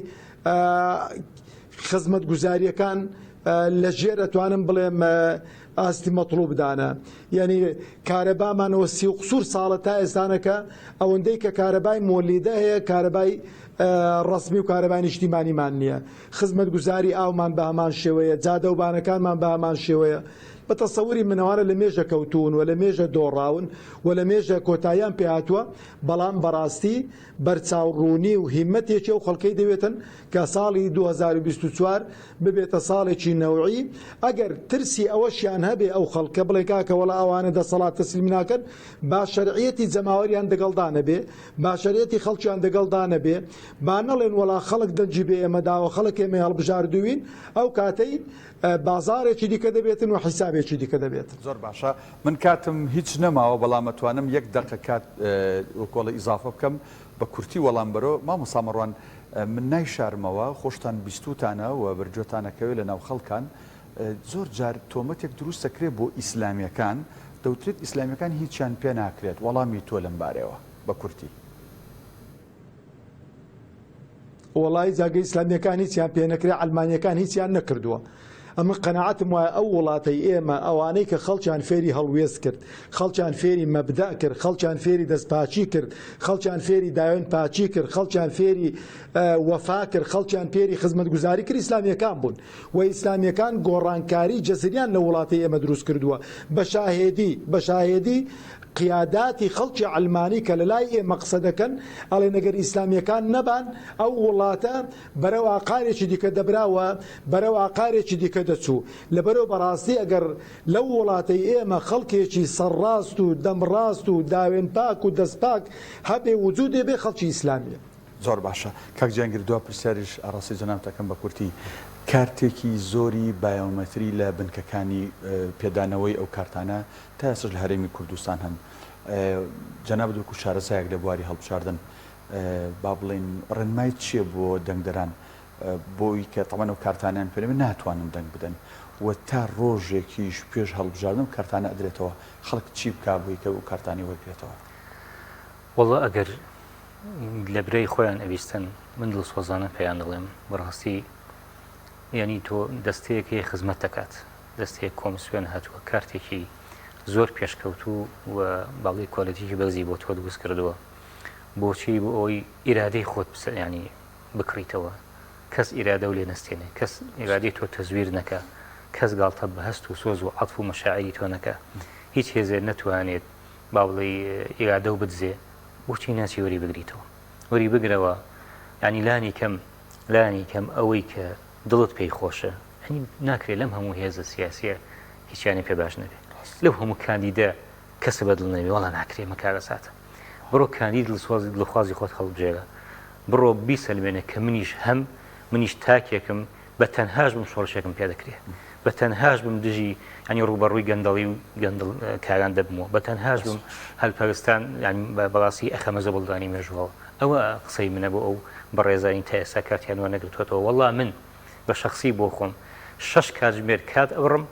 C: خزمەتگوزاریەکان لە ژێر ئەتوانم بڵێم ئاستی مەتڵوبدانە یعنی کارەبامانەوە 30 و قسوور ساڵە تا ئێستانەکە ئەوەندەی کە کارەبای مۆلیدە هەیە کارەبای ڕەسمی و کارەبای نیشتیمانیمان نییە خزمەتگوزاری ئاومان بە هەمان شێوەیە جادەوبانەکانمان بە هەمان شێوەیە بە تەسەوری من ئەوانە لە مێژە کەوتوون و لە مێژە دۆڕاون و لە مێژە کۆتاییان پێ هاتووە بەڵام بەڕاستی بەرچاوڕوونی و هیمەتێکی ئەو خەڵکەی دەوێتن کە ساڵی 2024 ببێتە ساڵێکی نەوعی، ئەگەر ترسی ئەوەشیان هەبێ ئەو خەڵکە بڵێن کاکە وەڵا ئەوانە دەسەڵات تەسلیم ناکەن، با شەرعیەتی جەماوەریان دەگەڵدا نەبێ، با شەرعیەتی خەڵکیان دەگەڵدا نەبێ، با نەڵێن وەڵا خەڵک دەنگی بە ئێمە داوە، خەڵک ئێمەی هەڵبژاردووین، ئەو کاتەی بازاڕێکی دیکە دەبێتن و حیسابێکی دیکە دەبێتن.
A: زۆر باشە من کاتم هیچ نەماوە بەڵام ئەتوانم یەک دەقە کات وەکۆڵە ئیزافە بکەم بە کورتی وەڵام بەرۆ مامۆستا مەڕوان من نایشارمەوە خۆشتان بیستوتانە و بەرگوێتان ئەکەوێ لە ناو خەڵکان زۆر جار تۆمەتێک دروست دەکرێت بۆ ئیسلامیەکان دەوترێت ئیسلامیەکان هیچیان پێ ناکرێت وەڵامی تۆ لەم بارەیەوە بە کورتی.
C: وەڵایی جاگە ئیسلامیەکان هیچیان پێ نەکرێ عەلمانیەکان هیچیان نەکردووە ئەمن قەناعەتم وایە ئەو وڵاتەی ئێمە ئەوانەی کە خەڵکیان فێری هەڵوێست کرد خەڵکیان فێری مەبدەع کرد خەڵکیان فێری دەستپاکی کرد خەڵکیان فێری داوێن پاکی کرد خەڵکیان فێری وەفا کرد خەڵکیان فێری خزمەتگوزاری کرد ئیسلامیەکان بوون و ئیسلامیەکان گۆڕانکاری جەزریان لە وڵاتی ئێمە دروست کردووە بە شاهێدی بە شاهێدی قیاداتی خەڵکی عەلمانی کە لەلای ئێمە قسە دەکەن ئەڵێن ئەگەر ئیسلامیەکان نەبان ئەو وڵاتە بەرەو ئاقارێکی دیکە دەبرا و بەرەو ئاقارێکی دیکە. پێدەچوو. لەبەرئەوە بەڕاستی ئەگەر لەو وڵاتەی ئێمە خەڵکێکی سەرڕاست و دەمڕاست و داوێن پاک و دەست پاک هەبێ وجودێ بێ خەڵکی ئیسلامیە.
A: زۆر باشە کاک جیانگیر دوا پرسیاریش ئاڕاستەی جەنابت ئەکەم بە کورتی کارتێکی زۆری بایۆمەتری لە بنکەکانی پێدانەوەی ئەو کارتانە تا ئێستاش لە هەرێمی کوردستان هەن جەنابت وەکو شارەزایەک لە بواری هەڵبژاردن با بڵێین ڕێنمای چییە بۆ دەنگدەران بۆی کە تەبعەن ئەو کارتانەیان پێ نەبێت ناتوانن دەنگ بدەن و تا ڕۆژێکیش پێش هەڵبژاردن ئەو کارتانە ئەدرێتەوە خەڵک چی بکا بۆی کە ئەو کارتانەی وەرگرێتەوە؟
B: وەڵا ئەگەر لە برای خۆیان ئەویستن من دڵسۆزانە پێیان دەڵێم بەڕاستی یعنی تۆ دەستەیەک هەیە خزمەت دەکات دەستەیەک کۆمسیۆن هاتووە کارتێکی زۆر پێشکەوتوو و باڵی کوالێتیکی بەرزی بۆ تۆ دروست کردووە بۆچی بۆ ئەوەی ئیرادەی خۆت ینی بکڕیتەوە کەس ئیرادە و لێ نەستێنێ کەس ئیرادەی تۆ تەزویر نەکا کەس گاڵتە بە هەست و سۆز و عەتف و مەشاعیری تۆ نەکا هیچ هێزێ نەتوانێت با بڵێی ئیرادە و بدزێ بۆچی ناچی وەری بگریتەوە وەری بگرەوە ینی لانی کەم لانی کەم ئەوەی کە دڵت پێی خۆشە ینی ناکرێت لەم هەموو هێزە سیاسیە هیچیانی پێ باش نەبێ لەو هەموو کاندیدە کەسە بەدڵ نەبێ وەڵا ناکرێ مە کارەساتە بڕۆ کاندید دڵسۆزی دڵخوازی خۆت هەڵبژێرە بڕۆ بیسەلمێنە کە منیش هەم منیش تاکێکم بە تەنهاش بم شۆڕشێکم پێ دەکرێ بە تەنهاش بم دژی ینی ڕووبەڕووی گەندەڵی و گەندەڵ کاران دەبمەوە بە تەنهاش بم هەلپەرستان ینی بەڕاستی ئەخەمە زبڵدانی مێژووەوە ئەوە قسەی منە بۆ ئەو بەڕێزانی تا ئێستا کارتیان وەرنەگرتووەتەوە وەڵا من بە شەخسی بۆ خۆم شەش کاتژمێر کات ئەبڕم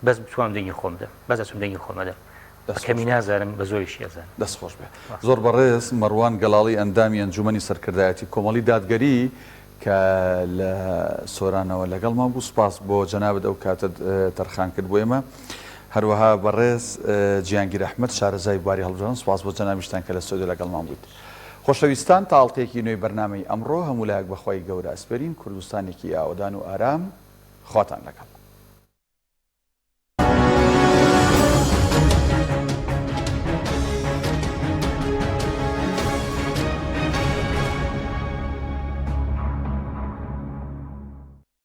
B: بەس بتوانم دەنگی خۆم بدەم بەس ئەچم دەنگی خۆم ئەدەم بە کەمی نازانم بە زۆریشی ئەزانم.
A: دەست خۆش بێ. زۆر بەڕێز مەڕوان گەڵاڵی ئەندامی ئەنجومەنی سەرکردایەتی کۆمەڵی دادگەری کە لە سۆرانەوە لەگەڵمان بوو سوپاس بۆ جەنابت ئەو کاتەت تەرخان کرد بۆ ئێمە. هەروەها بەڕێز جیانگیر ئەحمەد شارەزای بواری هەڵبژاردن سوپاس بۆ جەنابیشتان کە لە ستۆدیۆ لەگەڵمان بوویت. خۆشەویستان تا ئەڵقەیەکی نوێی بەرنامەی ئەمڕۆ هەموو لایەک بە خوای گەورە ئەسپێرین کوردستانێکی ئاوەدان و ئارام خواتان لەگەڵ.